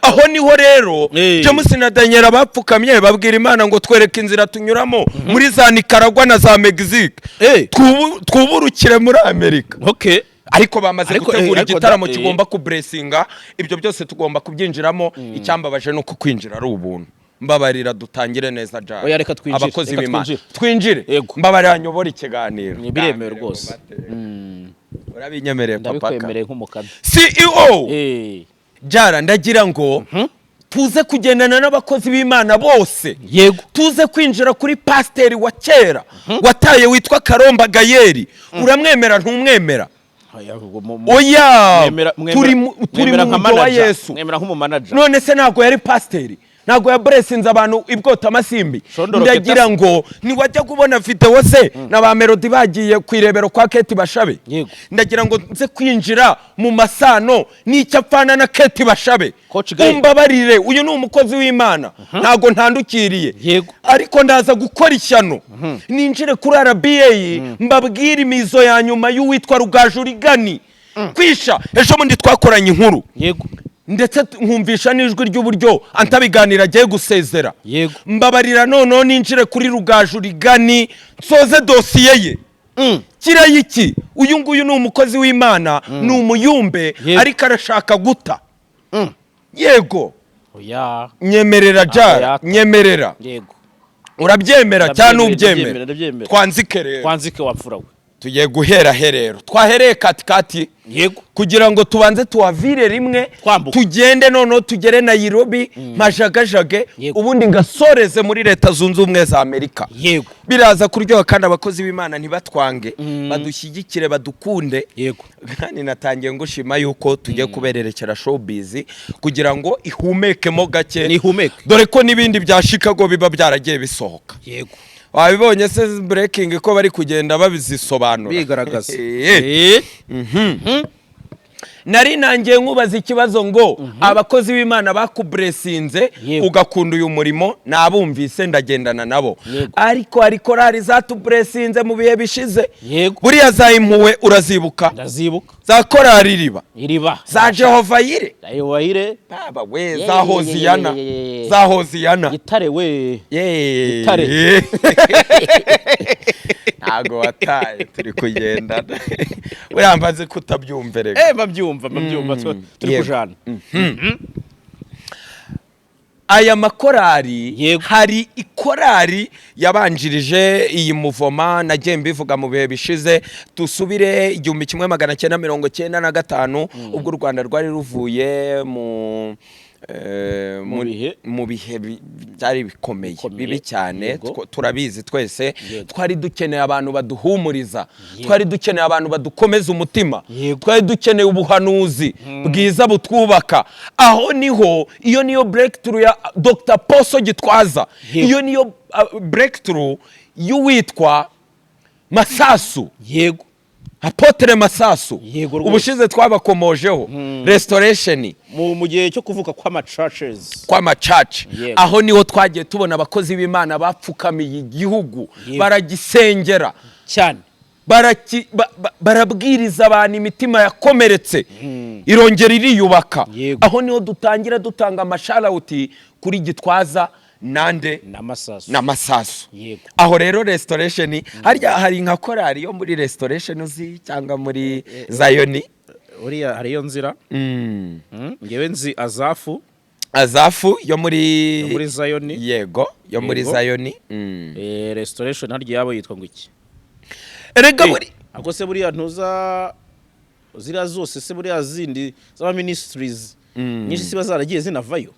Speaker 1: Aho niho rero James na Daniel bapfukamye babwira Imana ngo twereke inzira tunyuramo muri za Nicaragua na za Mexique, twuburukire muri Amerika. Ariko bamaze gutegura
Speaker 2: ariko
Speaker 1: igitaramo kigomba kublessinga. Ibyo byose tugomba kubyinjiramo. Icyambabaje ni uko kwinjira ari ubuntu. Mbabarira dutangire neza, Jara.
Speaker 2: Oya, reka twinjire,
Speaker 1: Abakozi
Speaker 2: reka
Speaker 1: b'Imana,
Speaker 2: twinjire.
Speaker 1: twinjire.
Speaker 2: Yego.
Speaker 1: Mbabarira nyobora ikiganiro.
Speaker 2: Ni biremewe rwose.
Speaker 1: Urabinyemereye, papa?
Speaker 2: Ndabikwemereye nk'umukada.
Speaker 1: CEO Jara, ndagira ngo tuze kugendana n'abakozi b'Imana bose. Tuze kwinjira kuri pasiteri wa kera wataye witwa Karomba Gayeri. Uramwemera, ntumwemera?
Speaker 2: Oya, ubwo
Speaker 1: Oya, turi
Speaker 2: mwemera
Speaker 1: mu
Speaker 2: nka
Speaker 1: mujyo wa
Speaker 2: manager.
Speaker 1: Yesu.
Speaker 2: Mwemera nk'umumanager.
Speaker 1: None se ntabwo yari pasiteri? Ntabwo yablessinze abantu ibwota amasimbi?
Speaker 2: Shondoro?
Speaker 1: Ndagira
Speaker 2: Keta-
Speaker 1: ngo niwajya kubona videwo se na ba Melody bagiye ku irebero kwa Kate Bashabe. Ndagira ngo nze kwinjira mu masano n'icyo apfana na Kate Bashabe.
Speaker 2: Coach Gael.
Speaker 1: Umbabarire, uyu ni umukozi w'Imana, ntabwo ntandukiriye, ariko ndaza gukora ishyano ninjire kuri RBA, mbabwire imizo ya nyuma y'uwitwa Rugaju Rigani kwisha. Ejo bundi twakoranye inkuru, ndetse nkumvisha n'ijwi ry'uburyo antabiganira agiye gusezera. Mbabarira, noneho ninjire kuri Rugaju Rigani, nsoze dosiye ye. Kirayiki, uyu nguyu ni umukozi w'Imana, ni umuyumbe, ariko arashaka guta. Yego.
Speaker 2: Oya.
Speaker 1: Nyemerera jara.
Speaker 2: Yata.
Speaker 1: Nyemerera.
Speaker 2: Yego.
Speaker 1: Urabyemera cyangwa?
Speaker 2: Ndabyemera,
Speaker 1: Ubyemera?
Speaker 2: ndabyemera.
Speaker 1: Twanzike rero.
Speaker 2: Twanzike, wapfura we.
Speaker 1: Tugiye guhera he rero? Twahereye katikati kugira ngo tubanze tuhavire rimwe.
Speaker 2: Twambuka.
Speaker 1: Tugende noneho tugere Nairobi, majagajage, ubundi ngasoreze muri Leta Zunze Ubumwe za Amerika. Biraza kuryoha, kandi abakozi b'Imana ntibatwange, badushyigikire, badukunde. Kandi natangiye ngushima yuko tugiye kubererekera showbiz kugira ngo ihumekemo gake.
Speaker 2: Nihumeke.
Speaker 1: Dore ko n'ibindi bya Chicago biba byaragiye bisohoka. Wabibonye se breaking ko bari kugenda babizisobanura?
Speaker 2: Bigaragaza.
Speaker 1: Nari nangiye nkubaza ikibazo ngo abakozi b'Imana bakublessinze ugakunda uyu murimo, nabumvise, ndagendana nabo. Ariko hari korali zatublessinze mu bihe bishize. Buriya za Impuhwe urazibuka?
Speaker 2: Ndazibuka.
Speaker 1: Za korali Iriba?
Speaker 2: Iriba.
Speaker 1: Za Jehova Yire?
Speaker 2: Jehova Yire.
Speaker 1: Baba we. Za Hoziyana?
Speaker 2: Ye.
Speaker 1: Za Hoziyana.
Speaker 2: Gitare we.
Speaker 1: Yeee.
Speaker 2: Gitare.
Speaker 1: Ntago wataye, turi kugendana. Buriya mbaze kutabyumva rega.
Speaker 2: Mbabyumva, turi kujana.
Speaker 1: Aya makorari, hari ikorari yabanjirije iyi muvoma, nagiye mbivuga mu bihe bishize. Dusubire 1995, ubwo u Rwanda rwari ruvuye mu
Speaker 2: Mu bihe.
Speaker 1: Mu bihe byari bikomeye,
Speaker 2: Bikomeye.
Speaker 1: bibi cyane. Turabizi twese. Twari dukeneye abantu baduhumuriza, twari dukeneye abantu badukomeza umutima, twari dukeneye ubuhanuzi bwiza butwubaka. Aho niho, iyo niyo breakthrough ya Dr Poso Gitwaza. Iyo niyo breakthrough y'uwitwa Masasu, Apotre Masasu.
Speaker 2: Yego rwose.
Speaker 1: Ubushize twabakomojeho Restoration.
Speaker 2: Mu gihe cyo kuvuka kw'ama-churches.
Speaker 1: Kw'amachurch. Aho niho twagiye tubona abakozi b'Imana bapfukamiye igihugu, baragisengera, barabwiriza abantu, imitima yakomeretse irongera iriyubaka. Aho niho dutangira dutanga amashout kuri Gitwaza nande?
Speaker 2: N'Amasasu.
Speaker 1: N'Amasasu. Aho rero Restoration, harya hari nka korali yo muri Restoration uzi, cyangwa muri Zayoni?
Speaker 2: Uriya hariyo nzira. Ngewe nzi Azafu.
Speaker 1: Azafu yo muri
Speaker 2: Yo muri Zayoni.
Speaker 1: Yego, yo muri Zayoni.
Speaker 2: Restoration harya yabo yitwa ngo iki?
Speaker 1: Erega buri
Speaker 2: Ako se buriya ntuza ziriya zose se, buriya zindi z'aba ministries nyinshi siba zaragiye zinavayo?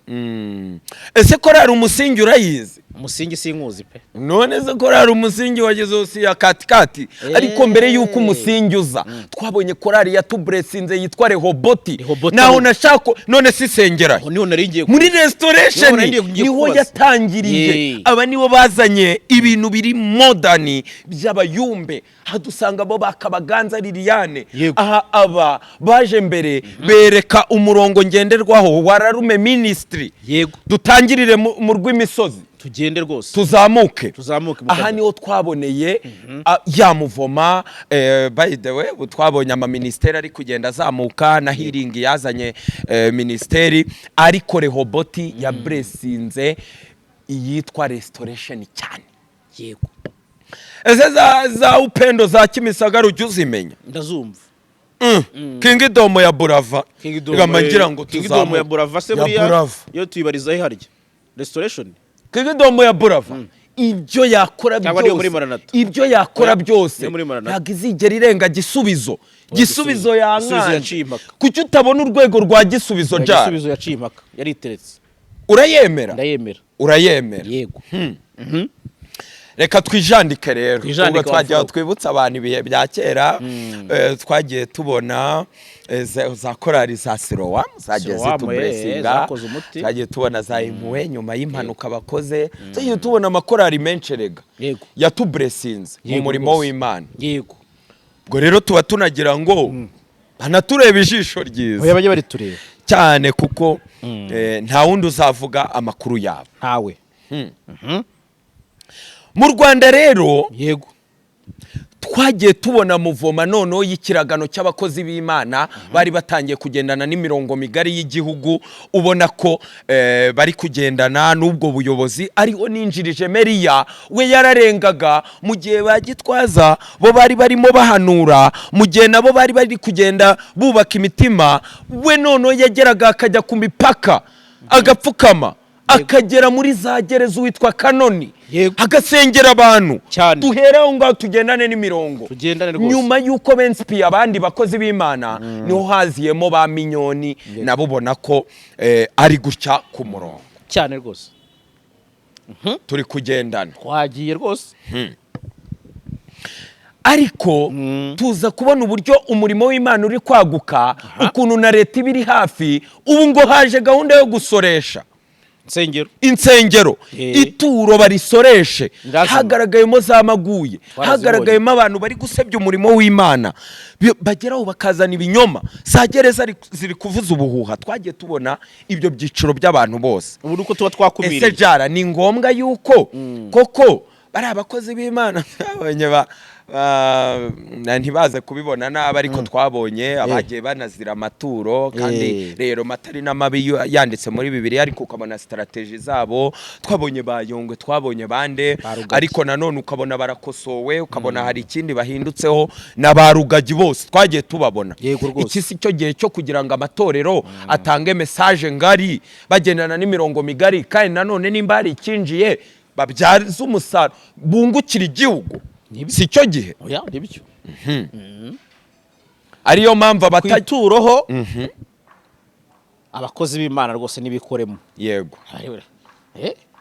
Speaker 1: Ese korali Umusingi urayizi?
Speaker 2: Umusingi sinkuzi pe.
Speaker 1: None se korali Umusingi wageze hose ya katikati? Ariko mbere y'uko Umusingi uza, twabonye korali yatublessinze yitwa Rehoboti.
Speaker 2: Rehoboti.
Speaker 1: Naho nashako none si sengera
Speaker 2: Aho niho nari ngiye
Speaker 1: muri Restoration.
Speaker 2: Niho nari ngiye
Speaker 1: Niho
Speaker 2: kubaza.
Speaker 1: yatangiriye. Aba nibo bazanye ibintu biri modern by'abayumbe, hadusanga bo bakabaganza Liliane. Aha aba baje mbere bereka umurongo ngenderwaho wa Rarume Ministry. Dutangirire mu rw'imisozi.
Speaker 2: Tugende rwose.
Speaker 1: Tuzamuke.
Speaker 2: Tuzamuke mu
Speaker 1: Aha
Speaker 2: kazi.
Speaker 1: niho twaboneye ya muvoma. By the way, ubu twabonye amaministeri ari kugenda azamuka na Healing yazanye ministeri, ariko Rehoboti ya blessinze iyitwa Restoration cyane. Ese za Upendo za Kimisagara ujya uzimenya?
Speaker 2: Ndazumva.
Speaker 1: Kingdom ya Burava?
Speaker 2: Kingdom.
Speaker 1: Ngamba ngira ngo
Speaker 2: Kingdom
Speaker 1: tuzamuke.
Speaker 2: ya Burava se
Speaker 1: Ya
Speaker 2: buriya
Speaker 1: Burava.
Speaker 2: yo tuyibarizaho harya Restoration?
Speaker 1: Kingdom ya Burava, ibyo yakora
Speaker 2: Cyangwa niyo muri
Speaker 1: byose,
Speaker 2: Maranatha?
Speaker 1: ibyo yakora
Speaker 2: Oya,
Speaker 1: byose,
Speaker 2: niyo muri Maranatha.
Speaker 1: ntabwo izigera irenga Gisubizo. Gisubizo
Speaker 2: Gisubizo
Speaker 1: yankanje.
Speaker 2: Yaciye impaka.
Speaker 1: Kuki utabona urwego rwa Gisubizo jara?
Speaker 2: Gisubizo yaciye impaka, yariteretse.
Speaker 1: Urayemera?
Speaker 2: Ndayemera.
Speaker 1: Urayemera?
Speaker 2: Yego.
Speaker 1: Reka twijandike rero.
Speaker 2: Twijandike.
Speaker 1: Ubwo twagiye
Speaker 2: Wamfura.
Speaker 1: twibutsa abantu ibihe bya kera, twagiye tubona za korali za Siloam zagiye
Speaker 2: Siloam,
Speaker 1: zitublessinga.
Speaker 2: zakoze umuti.
Speaker 1: Twagiye tubona za Impuhwe nyuma y'impanuka bakoze, tugiye tubona amakorali menshi rega yatublessinze mu murimo w'Imana. Ubwo rero tuba tunagira ngo banatureba ijisho ryiza.
Speaker 2: Oya, bajye baritureba.
Speaker 1: Cyane, kuko nta wundi uzavuga amakuru yabo.
Speaker 2: Ntawe.
Speaker 1: Mu Rwanda rero twagiye tubona mouvement noneho y'ikiragano cy'abakozi b'Imana bari batangiye kugendana n'imirongo migari y'igihugu, ubona ko bari kugendana n'ubwo buyobozi. Ariho ninjirije Meriya, we yararengaga mu gihe ba Gitwaza bo bari barimo bahanura, mu gihe nabo bari bari kugenda bubaka imitima. We noneho yageraga akajya ku mipaka, agapfukama, akagera muri za gereza, uwitwa Kanoni, agasengera abantu. Duhere aho ngaho, tugendane n'imirongo.
Speaker 2: Tugendane rwose.
Speaker 1: Nyuma y'uko bensipiye abandi bakozi b'Imana, niho haziyemo ba Minyoni, nabo ubona ko ari gutya ku murongo.
Speaker 2: Cyane rwose.
Speaker 1: Turi kugendana?
Speaker 2: Twagiye rwose.
Speaker 1: Ariko tuza kubona uburyo umurimo w'Imana uri kwaguka, ukuntu na leta iba iri hafi. Ubu ngo haje gahunda yo gusoresha
Speaker 2: Insengero.
Speaker 1: insengero, ituro barisoreshe.
Speaker 2: Ndazima.
Speaker 1: Hagaragayemo za maguye,
Speaker 2: Twarazibonye.
Speaker 1: hagaragayemo abantu bari gusebya umurimo w'Imana. Bageraho bakazana ibinyoma, za gereza ziri kuvuza ubuhuha. Twagiye tubona ibyo byiciro by'abantu bose.
Speaker 2: Ubu nuko tuba
Speaker 1: Ese
Speaker 2: twakumiriye.
Speaker 1: jara ni ngombwa yuko koko bari abakozi b'Imana twabonye ntibaze kubibona nabi, ariko twabonye abagiye banazira amaturo kandi rero matari n'amabi yanditse muri Bibiliya, ariko ukabona strategy zabo. Twabonye ba Yongwe, twabonye bande.
Speaker 2: Ba Rugagi.
Speaker 1: Ariko nanone ukabona barakosowe, ukabona hari ikindi bahindutseho, na ba Rugagi bose twagiye tubabona.
Speaker 2: Yego rwose.
Speaker 1: Iki si cyo gihe cyo kugira ngo amatorero atange message ngari, bagendana n'imirongo migari, kandi nanone nimba hari ikinjiye babyaze umusaruro, bungukira igihugu?
Speaker 2: Nibyo.
Speaker 1: Si cyo gihe.
Speaker 2: Oya, nibyo.
Speaker 1: Ariyo mpamvu
Speaker 2: Ku
Speaker 1: abata
Speaker 2: ituro ho, abakozi b'Imana rwose nibikoremo.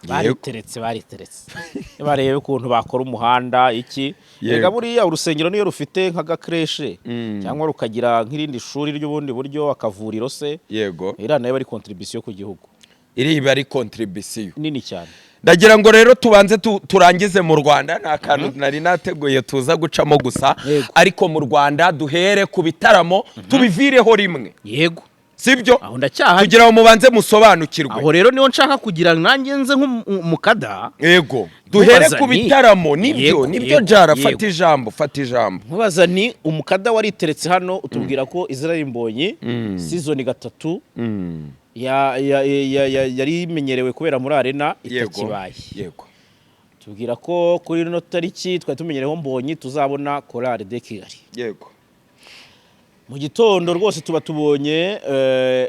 Speaker 2: Bariteretse, bariteretse, barebe ukuntu bakora umuhanda iki. Erega buriya urusengero niyo rufite nk'agacrèche cyangwa rukagira nk'irindi shuri ry'ubundi buryo, akavuriro se, iriya nayo ari contribution ku gihugu.
Speaker 1: Iri iba ari contribution
Speaker 2: nini cyane.
Speaker 1: Ndagira ngo rero tubanze turangize mu Rwanda. Ni akantu nari nateguye tuza gucamo gusa. Ariko mu Rwanda duhere ku bitaramo, tubivireho rimwe. Sibyo?
Speaker 2: Aho ndacyahari.
Speaker 1: Kugira ngo mubanze musobanukirwe.
Speaker 2: Aho rero niho nshaka kugira nanjye nze nk'umukada.
Speaker 1: Yego, duhere
Speaker 2: Nkubaza
Speaker 1: ku bitaramo, nibyo. Nibyo. Jara, fata ijambo, fata ijambo.
Speaker 2: Nkubaza ni umukada wariteretse hano, utubwira ko Israel Mbonyi season gatatu yari imenyerewe kubera muri Arena itakibaye. Tubwira ko kuri ino tariki twari tumenyereweho Mbonyi tuzabona Chorale de Kigali. Mu gitondo rwose tuba tubonye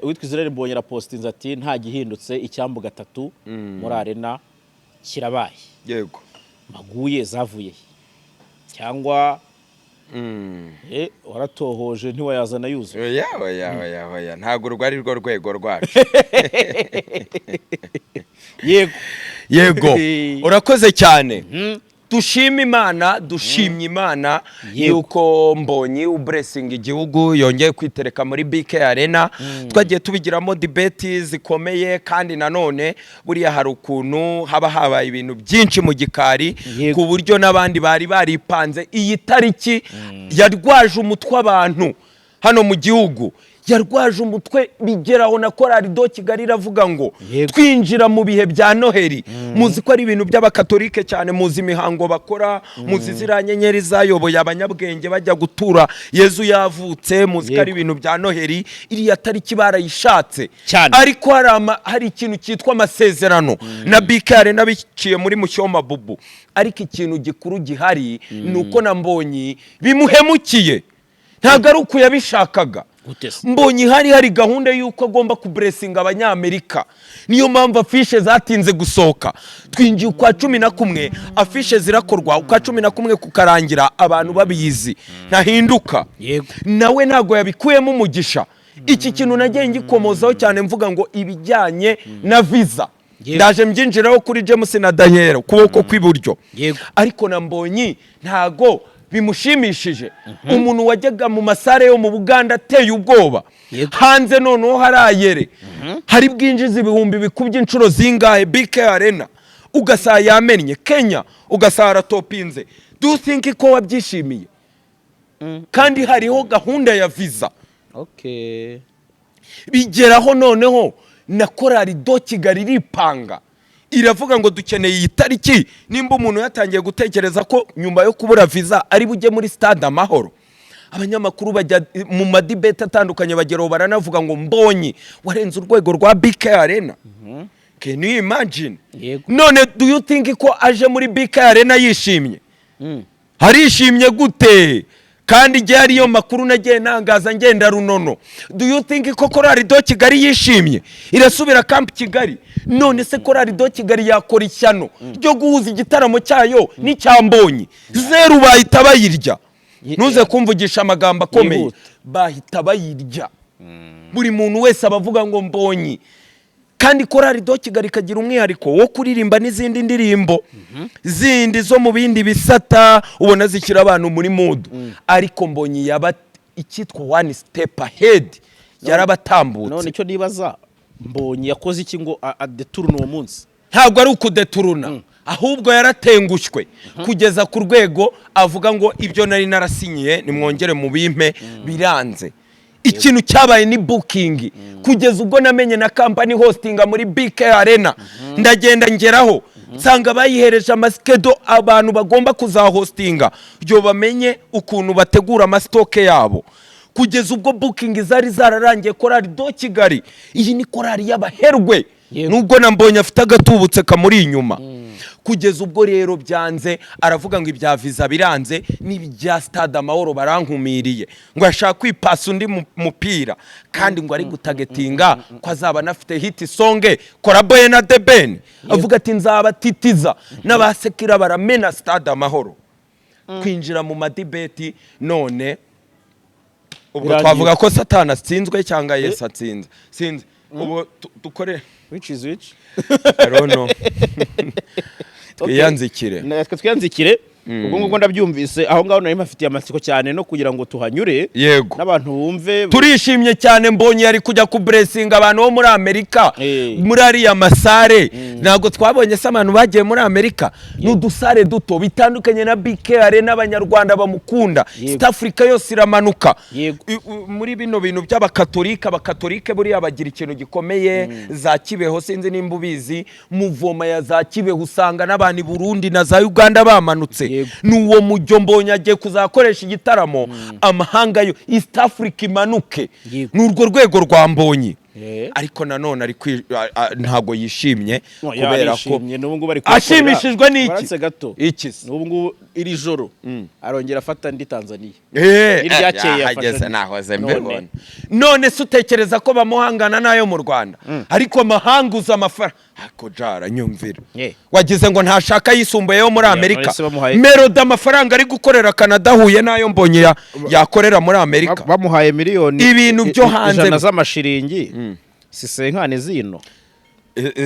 Speaker 2: uwitwa Israel Mbonyi arapostinze ati: "Nta gihindutse, icyambu gatatu muri Arena kirabaye." Maguye zavuye he? Cyangwa waratohoje ntiwayazana yuzuye?
Speaker 1: Oya, oya, oya, oya, ntabwo urwo ari rwo rwego rwacu. Yego, urakoze cyane. Dushima Imana, dushimye Imana yuko Mbonyi ublessinga igihugu yongeye kwitereka muri BK Arena. Twagiye tubigiramo debate zikomeye, kandi nanone buriya hari ukuntu haba habaye ibintu byinshi mu gikari, ku buryo n'abandi bari baripanze. Iyi tariki yarwaje umutwe abantu hano mu gihugu, yarwaje umutwe bigeraho na Chorale de Kigali iravuga ngo twinjira mu bihe bya Noheli. Muzi ko ari ibintu by'abakatolike cyane, muzi imihango bakora, muzi ziriya nyenyeri zayoboye abanyabwenge bajya gutura Yezu yavutse, muzi ko ari ibintu bya Noheli. Iriya tariki barayishatse. Ariko hari ikintu cyitwa amasezerano na BK Arena biciye muri Mushyoma Bubu. Ariko ikintu gikuru gihari ni uko na Mbonyi bimuhemukiye, ntabwo ari uko yabishakaga.
Speaker 2: Gute se?
Speaker 1: Mbonyi hari gahunda y'uko agomba kublessinga Abanyamerika, niyo mpamvu affiche zatinze gusohoka. Twinjiye ukwa 11, affiche zirakorwa, ukwa 11 kukarangira abantu babizi ntahinduka. Nawe ntabwo yabikuyemo umugisha. Iki kintu nagiye ngikomozaho cyane, mvuga ngo ibijyanye na visa. Ndaje mbyinjiraho kuri James na Daniel, ukuboko kw'iburyo. Ariko na Mbonyi ntago bimushimishije, umuntu wajyaga mu masare yo mu Buganda ateye ubwoba hanze, noneho hari ayere hari bwinjiza ibihumbi bikubye inshuro zingahe BK Arena, ugasanga yamennye Kenya, ugasanga aratopinze. Do you think ko wabyishimiye kandi hariho gahunda ya visa? Bigeraho noneho na Chorale de Kigali iripanga, iravuga ngo dukeneye iyi tariki. Nimba umuntu yatangiye gutekereza ko nyuma yo kubura visa ari bujye muri Stade Amahoro, abanyamakuru bajya mu ma debate atandukanye, bageraho baranavuga ngo Mbonyi warenze urwego rwa BK Arena. Can you imagine?
Speaker 2: Yego.
Speaker 1: None do you think ko aje muri BK Arena yishimye? Harishimye gute kandi igihe ariyo makuru nagiye ntangaza ngenda runono? Do you think ko Chorale de Kigali yishimye irasubira Camp Kigali? None se Chorale de Kigali yakora ishyano ryo guhuza igitaramo cyayo n'icya Mbonyi? Zeru, bahita bayirya. Ntuze kumvugisha amagambo akomeye.
Speaker 2: Yihuta.
Speaker 1: Bahita bayirya. Buri muntu wese aba avuga ngo Mbonyi. Kandi Chorale de Kigali ikagira umwihariko wo kuririmba n'izindi ndirimbo zindi zo mu bindi bisata, ubona zishyira abantu muri mood, ariko Mbonyi yaba icyitwa one step ahead, yarabatambutse.
Speaker 2: None icyo nibaza, Mbonyi yakoze iki ngo adeturune uwo munsi?
Speaker 1: Ntabwo ari ukudeturuna, ahubwo yaratengushywe kugeza ku rwego avuga ngo ibyo nari narasinyiye nimwongere mubimpe, biranze. Ikintu cyabaye ni booking, kugeza ubwo namenye na company hostinga muri BK Arena. Ndagenda ngeraho nsanga bayihereje ama schedule abantu bagomba kuzahostinga, byo bamenye ukuntu bategura ama stock yabo, kugeza ubwo booking zari zararangiye. Chorale de Kigali, iyi ni korali y'abaherwe, nubwo na Mbonye afite agatubutse kamuri inyuma. Kugeza ubwo rero byanze, aravuga ngo ibya visa biranze n'ibya Stade Amahoro barankumiriye, ngo ashaka kwipasa undi mupira, kandi ngo ari gutagetinga ko azaba anafite hit song collabo ye na The Ben. Avuga ati nzabatitiza n'abasekira baramena Stade Amahoro. Kwinjira mu ma debate none ubwo
Speaker 2: Birangiye.
Speaker 1: Twavuga ko Satani atsinzwe cyangwa Yesu atsinze, sinzi. Ubu dukore
Speaker 2: Which is which?
Speaker 1: I don't know. Twiyanzikire.
Speaker 2: Natwe twiyanzikire. Ubwo ngubwo ndabyumvise. Aho ngaho nari mpafitiye amatsiko cyane no kugira ngo tuhanyure n'abantu bumve.
Speaker 1: Turishimye cyane. Mbonye yari kujya kuburesinga abantu bo muri Amerika muri ariya masare. Ntabwo twabonye se abantu bagiye muri Amerika? Ni udusare duto, bitandukanye na BK Arena n'Abanyarwanda bamukunda. East Africa yose iramanuka. Muri bino bintu by'Abakatolika, Abakatolike buriya bagira ikintu gikomeye za Kibeho, sinzi nimba ubizi. Muvoma ya za Kibeho usanga n'abantu i Burundi na za Uganda bamanutse. Ni uwo mujyo Mbonye agiye kuzakoresha igitaramo, amahanga yo East Africa imanuke. Ni urwo rwego rwa Mbonyi. Ariko nanone ari ntabwo yishimye
Speaker 2: No,
Speaker 1: kubera ko
Speaker 2: yarishimye, n'ubu ngubu ari kubikorera.
Speaker 1: Ashimishijwe n'iki?
Speaker 2: Baratse gato.
Speaker 1: Iki se?
Speaker 2: N'ubu ngubu iri joro arongera afata indi Tanzania. N'iryakeye yafashe
Speaker 1: Yahageze
Speaker 2: andi.
Speaker 1: nahoze
Speaker 2: None.
Speaker 1: mbibona. None se utekereza ko bamuhangana n'ayo mu Rwanda? Ariko amahanga uza amafaranga, ariko jara nyumvira. Wagize ngo ntashaka yisumbuye yo muri Amerika?
Speaker 2: None se bamuhaye-
Speaker 1: Melody amafaranga ari gukorera Canada ahuye n'ayo Mbonye yakorera muri Amerika?
Speaker 2: Bamuhaye miliyoni
Speaker 1: Ibintu byo hanze-
Speaker 2: 100 z'amashiringi, si cinquante zino.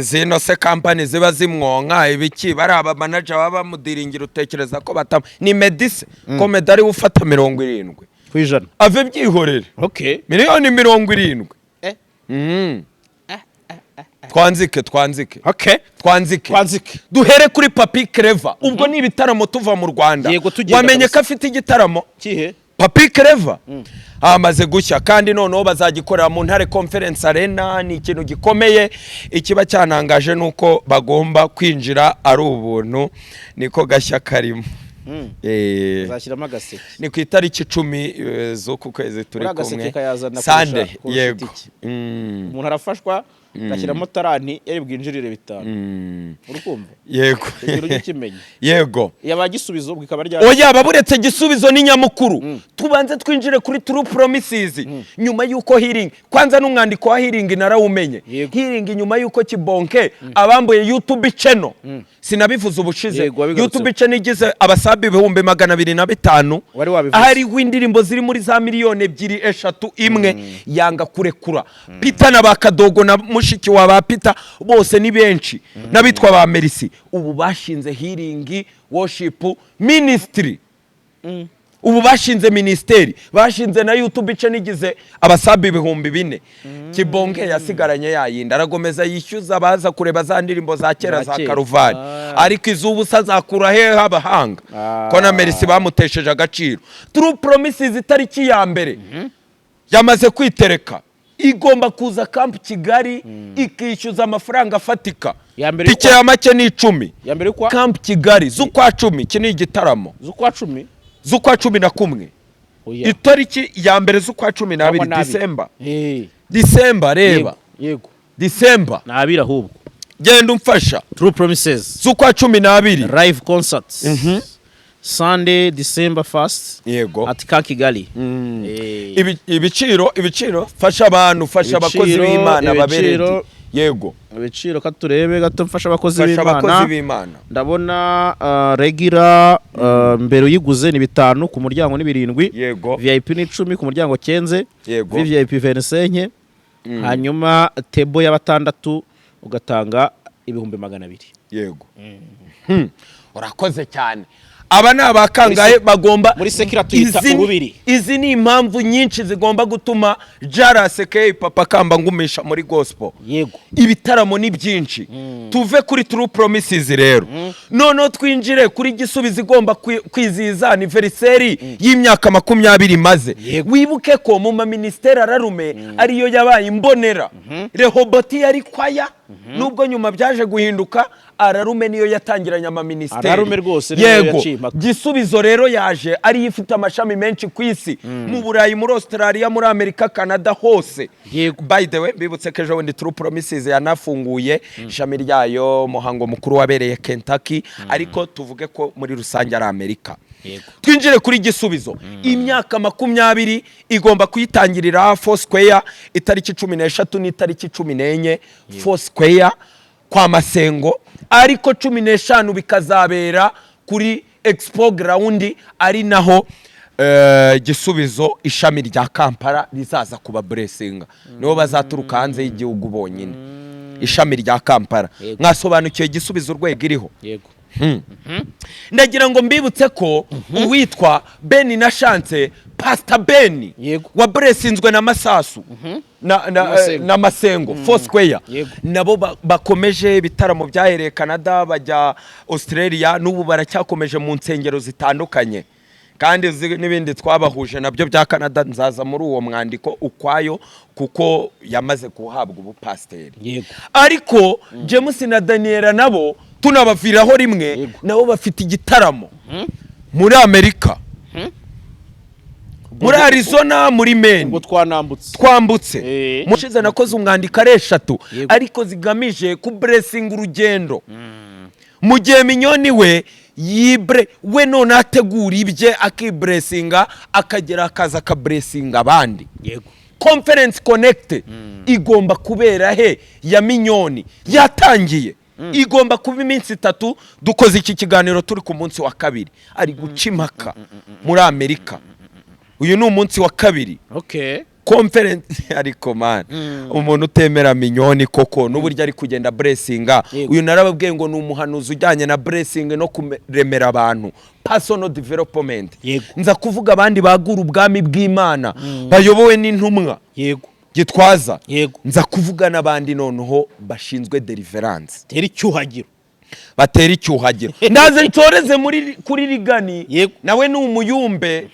Speaker 1: Zino se company ziba zimwonka ibiki, bari aba manager baba bamudiringira, utekereza ko batam ni Meddy se ko Meddy ariwe ufata 70
Speaker 2: ku ijana?
Speaker 1: Ave byihorere. Miliyoni 70. Twanzike, twanzike. Twanzike.
Speaker 2: Twanzike.
Speaker 1: Duhere kuri Papi Clever. Ubwo ni ibitaramo tuva mu Rwanda.
Speaker 2: Yego, tugenda
Speaker 1: Wamenye
Speaker 2: kabisa.
Speaker 1: ko afite igitaramo?
Speaker 2: Kihe?
Speaker 1: Papi Clever amaze gushya, kandi noneho bazagikorera mu Ntare Conference Arena. Ni ikintu gikomeye. Ikiba cyanangaje ni uko bagomba kwinjira ari ubuntu, niko gashya karimo.
Speaker 2: Uzashyiramo agaseke.
Speaker 1: Ni ku itariki 10 z'uku kwezi turi
Speaker 2: Uriya agaseke
Speaker 1: kumwe.
Speaker 2: kayazana
Speaker 1: Sande.
Speaker 2: kurusha
Speaker 1: Yego.
Speaker 2: itike. Umuntu arafashwa agashyiramo 30, yari bwinjirire 5. Uri kumva?
Speaker 1: Yego.
Speaker 2: Icyo ujye ukimenya.
Speaker 1: Yego.
Speaker 2: Yaba Gisubizo ubwo ikaba rya
Speaker 1: Oya, baburetse, Gisubizo ni nyamukuru. Tubanze twinjire kuri True Promises nyuma y'uko Healing, kwanza n'umwandiko wa Healing narawumenye. Healing nyuma y'uko Kibonke abambuye YouTube channel, sinabivuze ubushize?
Speaker 2: Yego, wabigarutseho.
Speaker 1: YouTube channel igize aba sub 205,000,
Speaker 2: Wari wabivuze.
Speaker 1: ahariho indirimbo ziri muri za miliyoni 2, 3, imwe yanga kurekura. Peter na Bakadogo na Mushiki wa ba Peter, bose ni benshi, n'abitwa ba Merisi. Ubu bashinze Healing Worship Ministry, ubu bashinze minisiteri, bashinze na YouTube ice nigize abasabe 4000. Kibonge yasigaranye yayindi, aragomeza yishyuza abaza kureba za ndirimbo za kera
Speaker 2: Za
Speaker 1: za
Speaker 2: kera.
Speaker 1: Karuvari. Ariko izubu se azakura hehe abahanga ko na Merisi bamutesheje agaciro? True Promises, itariki ya mbere yamaze kwitereka, igomba kuza Camp Kigali ikishyuza amafaranga afatika.
Speaker 2: Ya mbere
Speaker 1: Tike ya make ni 10.
Speaker 2: Ya mbere y'ukwa
Speaker 1: Camp Kigali z'ukwa 10, iki ni igitaramo.
Speaker 2: Z'ukwa 10?
Speaker 1: Z'ukwa 11.
Speaker 2: Oya.
Speaker 1: Itariki ya mbere z'ukwa 12.
Speaker 2: Cyangwa n'abiri.
Speaker 1: Disemba. Disemba, reba.
Speaker 2: Yego.
Speaker 1: Disemba.
Speaker 2: Ni abiri ahubwo.
Speaker 1: Genda umfasha.
Speaker 2: True Promises
Speaker 1: Z'ukwa 12.
Speaker 2: live concerts, Sunday, December 1st at Camp Kigali.
Speaker 1: Ibiciro, fasha abantu, fasha abakozi b'Imana babereye. Yego.
Speaker 2: Ibiciro, ka turebe gato, mfasha abakozi
Speaker 1: Fasha abakozi
Speaker 2: b'Imana.
Speaker 1: b'Imana.
Speaker 2: Ndabona regular mbere uyiguze ni 5, ku muryango ni 7. VIP ni 10, ku muryango 15. VVIP 25, hanyuma table ya batandatu ugatanga 200,000.
Speaker 1: Yego. Urakoze cyane. Aba ni abakangahe bagomba
Speaker 2: Muri sekira tuyita urubiri.
Speaker 1: Izi ni impamvu nyinshi zigomba gutuma Jaraseke Papa Kamba ngumisha muri gospel. Ibitaramo ni byinshi. Tuve kuri True Promises rero, noneho twinjire kuri Gisubizo, igomba kwizihiza anniversary y'imyaka 20 imaze. Wibuke ko mu maminisiteri Ararume ariyo yabaye imbonera. Rehoboti yari kwaya, nubwo nyuma byaje guhinduka. Ararume niyo yatangiranye amaminisiteri.
Speaker 2: Ararume rwose niyo yaciye impaka.
Speaker 1: Gisubizo rero yaje ariyo ifite amashami menshi ku isi, mu Burayi, muri Australia, muri Amerika, Canada, hose. By the way, mbibutse ko ejo bundi True Promises yanafunguye ishami ryayo, umuhango mukuru wabereye Kentucky, ariko tuvuge ko muri rusange ari Amerika. Twinjire kuri Gisubizo. Imyaka 20 igomba kuyitangirira Foursquare, itariki 13 n'itariki 14, Foursquare kwa Masengo, ariko 15 bikazabera kuri Expo Ground, ari naho Gisubizo ishami rya Kampala rizaza kuba blessinga. Nibo bazaturuka hanze y'igihugu bonyine, ishami rya Kampala. Mwasobanukiwe Gisubizo urwego iriho?
Speaker 2: Yego.
Speaker 1: Ndagira ngo mbibutse ko uwitwa Ben na Chance, Pastor Ben wa blessinzwe na Masasu na
Speaker 2: Masengo.
Speaker 1: na Masengo Foursquare, nabo bakomeje ibitaramo byahereye Canada, bajya Australia, n'ubu baracyakomeje mu nsengero zitandukanye. Kandi n'ibindi twabahuje nabyo bya Canada, nzaza muri uwo mwandiko ukwayo kuko yamaze guhabwa ubupasiteri. Ariko James na Daniela nabo tunabaviraho rimwe. Nabo bafite igitaramo muri Amerika, muri Arizona, muri Maine.
Speaker 2: Ubwo twanambutse.
Speaker 1: Twambutse. Mushize nakoze umwandiko ari eshatu, ariko zigamije kublessinga urugendo, mu gihe Minyoni we yibre we none ategura ibye, akiblessinga, akagera akaza akablessinga abandi. Conference Connect igomba kubera he ya Minyoni? Yatangiye, igomba kuba iminsi 3. Dukoze iki kiganiro turi ku munsi wa kabiri. Ari guca impaka muri Amerika, uyu ni umunsi wa kabiri. Conference, ariko man, umuntu utemera Minyoni koko n'uburyo ari kugenda blessinga. Uyu narababwiye ngo ni umuhanuzi ujyanye na blessing no kuremera abantu, personal development. Nza kuvuga abandi bagura ubwami bw'Imana bayobowe n'intumwa Gitwaza. Nza kuvuga n'abandi noneho bashinzwe deliverance.
Speaker 2: Tera icyuhagiro.
Speaker 1: Batera icyuhagiro. Ndaze nsoreze muri kuri Rigani. Nawe ni umuyumbe.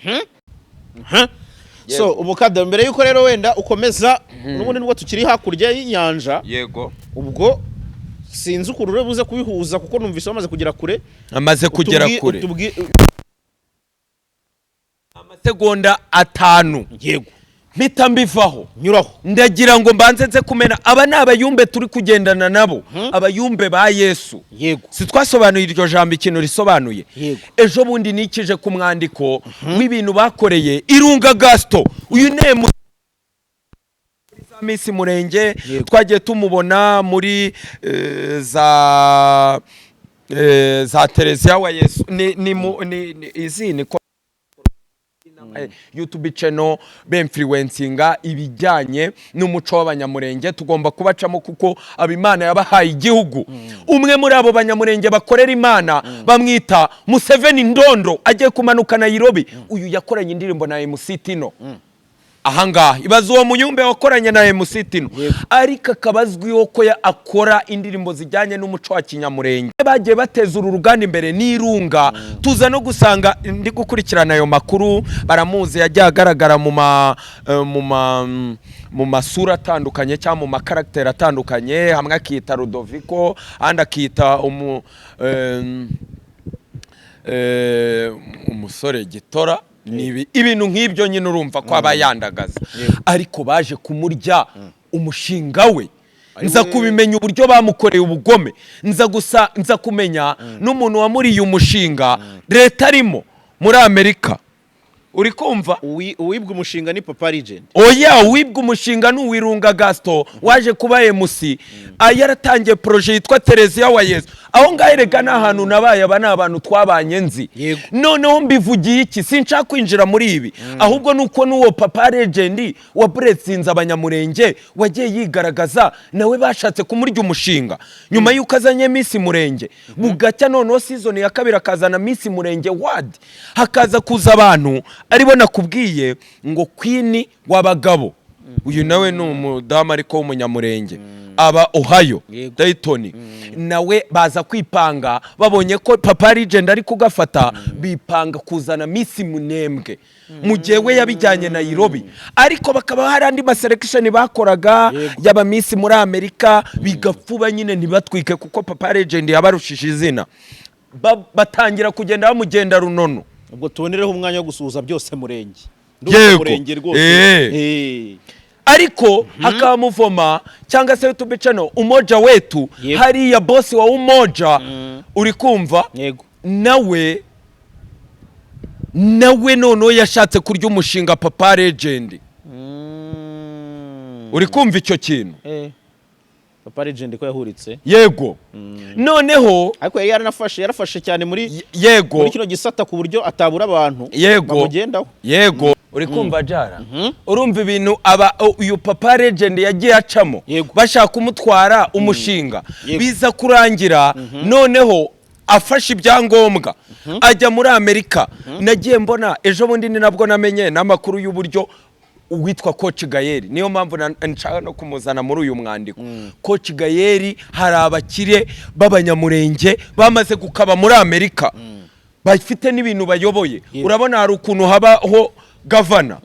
Speaker 2: So umukada, mbere yuko rero wenda ukomeza, n'ubundi nubwo tukiri hakurya y'inyanja, ubwo sinzi ukuntu uri buze kubihuza, kuko numvise bamaze kugera kure.
Speaker 1: Amaze kugera kure. Amasegonda 5. Mpita mbivaho.
Speaker 2: Nyuraho.
Speaker 1: Ndagira ngo mbanze nze kumena, aba ni abayumbe turi kugendana nabo, abayumbe ba Yesu. Si twasobanuye iryo jambo ikintu risobanuye?
Speaker 2: Yego.
Speaker 1: Ejo bundi nikije ku mwandiko w'ibintu bakoreye Irunga Gasito. Uyu ne muri za Miss Murenge, twagiye tumubona muri za Tereziya wa Yesu, ni izi ni ko YouTube channel bemfluencinga ibijyanye n'umuco w'Abanyamurenge. Tugomba kubacamo kuko Abimana yabahaye igihugu. Umwe muri abo Banyamurenge bakorera Imana bamwita Museveni Ndondo, agiye kumanuka Nairobi. Uyu yakoranye indirimbo na MC Tino ahangaha. Ibaze uwo muyumbe wakoranye na MC Tino, ariko akaba azwiho ko akora indirimbo zijyanye n'umuco wa kinyamurenge. Bagiye bateza uru ruganda imbere n'irunga. Tuza no gusanga ndi gukurikirana ayo makuru, baramuzi, yagiye agaragara mu masura atandukanye cyangwa mu makaragiteri atandukanye. Hamwe akita Rudoviko, ahandi akita umusore gitora. Ni ibintu nk'ibyo nyine, urumva ko aba yandagaza, ariko baje kumurya umushinga we. Nza kubimenya uburyo bamukoreye ubugome, nza gusa nza kumenya n'umuntu wamuriye umushinga, leta arimo muri Amerika, uri kumva?
Speaker 2: Uwibwa umushinga ni Papa Legend?
Speaker 1: Oya, uwibwa umushinga ni uwirunga Gaston waje kuba MC. Yaratangiye projet yitwa Tereziya wa Yesu. Aho ngaho erega ni ahantu nabaye, aba ni abantu twabanye nzi. Noneho mbivugiye iki? Sinshaka kwinjira muri ibi, ahubwo ni uko n'uwo Papa Legend wa buretsinze Abanyamurenge wagiye yigaragaza, nawe bashatse kumurya umushinga nyuma y'uko azanye Miss Murenge bugacya. Noneho season ya kabiri akazana Miss Murenge World, hakaza kuza abantu aribo nakubwiye ngo Queen w'abagabo. Uyu nawe ni umudamu ariko w'Umunyamurenge, aba Ohio, Dayton. Nawe baza kwipanga, babonye ko Papa Legend ari kugafata, bipanga kuzana Miss Munembwe mu gihe we yabijyanye Nairobi, ariko bakaba hari andi maselection bakoraga y'aba Miss muri Amerika, bigapfuba nyine ntibatwike kuko Papa Legend yabarushije izina. Batangira kugenda bamugenda runono.
Speaker 2: Ubwo tubonereho umwanya wo gusuhuza byose Murenge. Ndumva Murenge rwose.
Speaker 1: Ariko hakaba muvoma cyangwa se YouTube channel Umoja Wetu. Hariya boss wa Umoja, uri kumva?
Speaker 2: Yego.
Speaker 1: Nawe noneho yashatse kurya umushinga Papa Legend. Uri kumva icyo kintu?
Speaker 2: Papa Legend ko yahuritse.
Speaker 1: Yego, noneho
Speaker 2: Ariko yari yaranafashe, yarafashe cyane muri
Speaker 1: Yego.
Speaker 2: muri kino gisata ku buryo atabura abantu bamugendaho.
Speaker 1: Yego, uri kumva jara? Urumva ibintu aba uyu Papa Legend yagiye acamo, bashaka kumutwara umushinga, biza kurangira noneho afashe ibyangombwa ajya muri Amerika. Nagiye mbona ejo bundi, ni nabwo namenye n'amakuru y'uburyo uwitwa Coach Gael, niyo mpamvu nshaka no kumuzana muri uyu mwandiko. Coach Gael, hari abakire b'Abanyamurenge bamaze gukaba muri Amerika, bafite n'ibintu bayoboye. Urabona hari ukuntu habaho governor,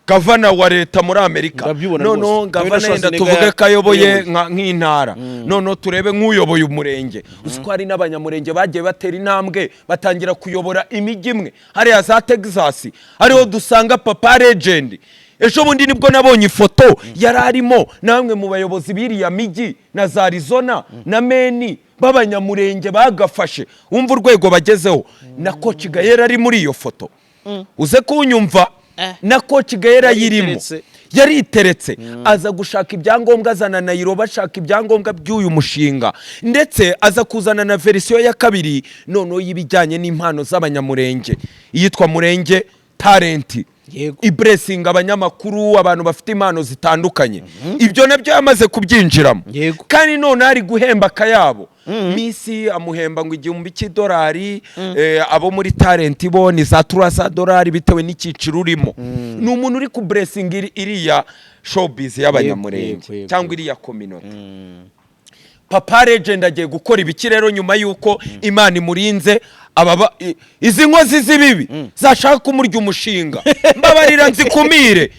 Speaker 1: governor wa leta muri Amerika.
Speaker 2: Ndabyibona
Speaker 1: Noneho
Speaker 2: rwose.
Speaker 1: governor,
Speaker 2: Ndabona
Speaker 1: yenda
Speaker 2: Schwarzenegger
Speaker 1: tuvuge ko ayoboye
Speaker 2: yayoboye.
Speaker 1: nk'intara, noneho turebe nk'uyoboye umurenge. Uzi ko hari n'Abanyamurenge bagiye batera intambwe batangira kuyobora imijyi imwe hariya za Texas, ariho dusanga Papa Legend. Ejo bundi nibwo nabonye ifoto yari arimo namwe mu bayobozi b'iriya mijyi na za Arizona na Maine b'Abanyamurenge bagafashe. Wumva urwego bagezeho, na Coach Gael ari muri iyo foto. Uze kunyumva, na Coach Gael ayirimo.
Speaker 2: Yariteretse.
Speaker 1: Yariteretse, aza gushaka ibyangombwa, azana Nairobi ashaka ibyangombwa by'uyu mushinga, ndetse aza kuzana na version ya kabiri noneho y'ibijyanye n'impano z'Abanyamurenge iyitwa Murenge Talent, iblessinga abanyamakuru, abantu bafite impano zitandukanye. Ibyo nabyo yamaze kubyinjiramo. Kandi none ari guhemba akayabo. Miss amuhemba ngo $1000, abo muri talent bo ni za tura za dolari bitewe n'icyiciro urimo. Ni umuntu uri kublessinga iriya showbiz y'Abanyamurenge
Speaker 2: Yego, yego,
Speaker 1: cyangwa iriya community. Papa Legend agiye gukora ibiki rero nyuma y'uko Imana imurinze izi nkozi z'ibibi zashaka kumurya umushinga? Mbabarira nzikumire.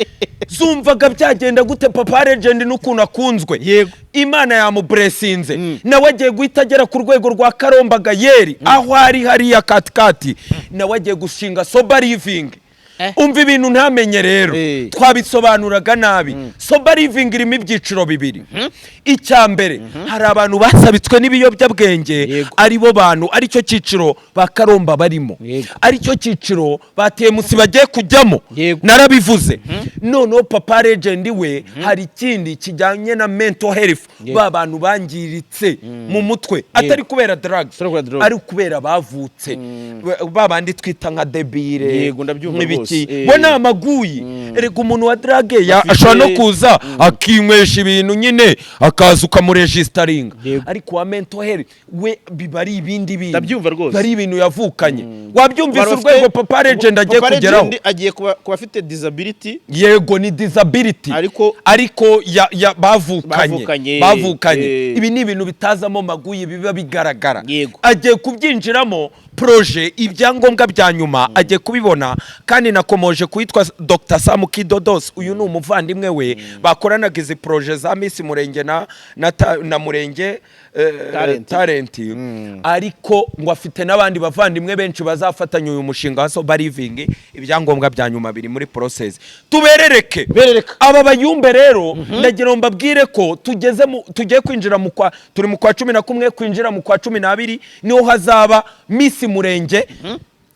Speaker 1: Zumvaga byagenda gute? Papa Legend n'ukuntu akunzwe, Imana yamublessinze, nawe agiye guhita agera ku rwego rwa Karomba Gael aho ari hariya katikati. Nawe agiye gushinga sober living. Umva ibintu ntamenye rero. Twabisobanuraga nabi. Sober living irimo ibyiciro bibiri. Icya mbere, hari abantu basabitswe n'ibiyobyabwenge, aribo bantu, aricyo cyiciro ba Karomba barimo, aricyo cyiciro ba TMC bagiye kujyamo. Narabivuze. Noneho Papa Legend we, hari ikindi kijyanye na mental health, ba bantu bangiritse mu mutwe, atari kubera drugs,
Speaker 2: Atari kubera drugs.
Speaker 1: ari kubera bavutse, ba bandi twita nka débile
Speaker 2: Yego, ndabyumva
Speaker 1: n'ibiki.
Speaker 2: rwose.
Speaker 1: Iki bo ni amaguyi. Erega umuntu wa drogue ashobora no kuza akinywesha ibintu nyine, akaza ukamuregisteringa, ariko uwa mental health we biba ari ibindi bintu.
Speaker 2: Ndabyumva rwose.
Speaker 1: Biba ari ibintu yavukanye. Wabyumvise
Speaker 2: Abantu
Speaker 1: urwego Papa Legend agiye
Speaker 2: Papa
Speaker 1: kugeraho?
Speaker 2: Legend agiye kuba afite disability.
Speaker 1: Yego, ni disability, ariko ya bavukanye.
Speaker 2: Bavukanye.
Speaker 1: Bavukanye. Ibi ni ibintu bitazamo maguyi, biba bigaragara. Agiye kubyinjiramo, projet, ibyangombwa bya nyuma agiye kubibona. Kandi nakomoje kuwitwa Dr Sam Kidodos. Uyu ni umuvandimwe we bakoranaga izi projet za Miss Murenge na Murenge
Speaker 2: Talent.
Speaker 1: Talent. Ariko ngo afite n'abandi bavandimwe benshi bazafatanya uyu mushinga wa Sober Living. Ibyangombwa bya nyuma biri muri process. Tuberereke.
Speaker 2: Berereka.
Speaker 1: Aba bayumbe rero, ndagira ngo mbabwire ko tugeze mu tugiye kwinjira mu kwa, turi mu kwa 11, kwinjira mu kwa 12 niho hazaba Miss Murenge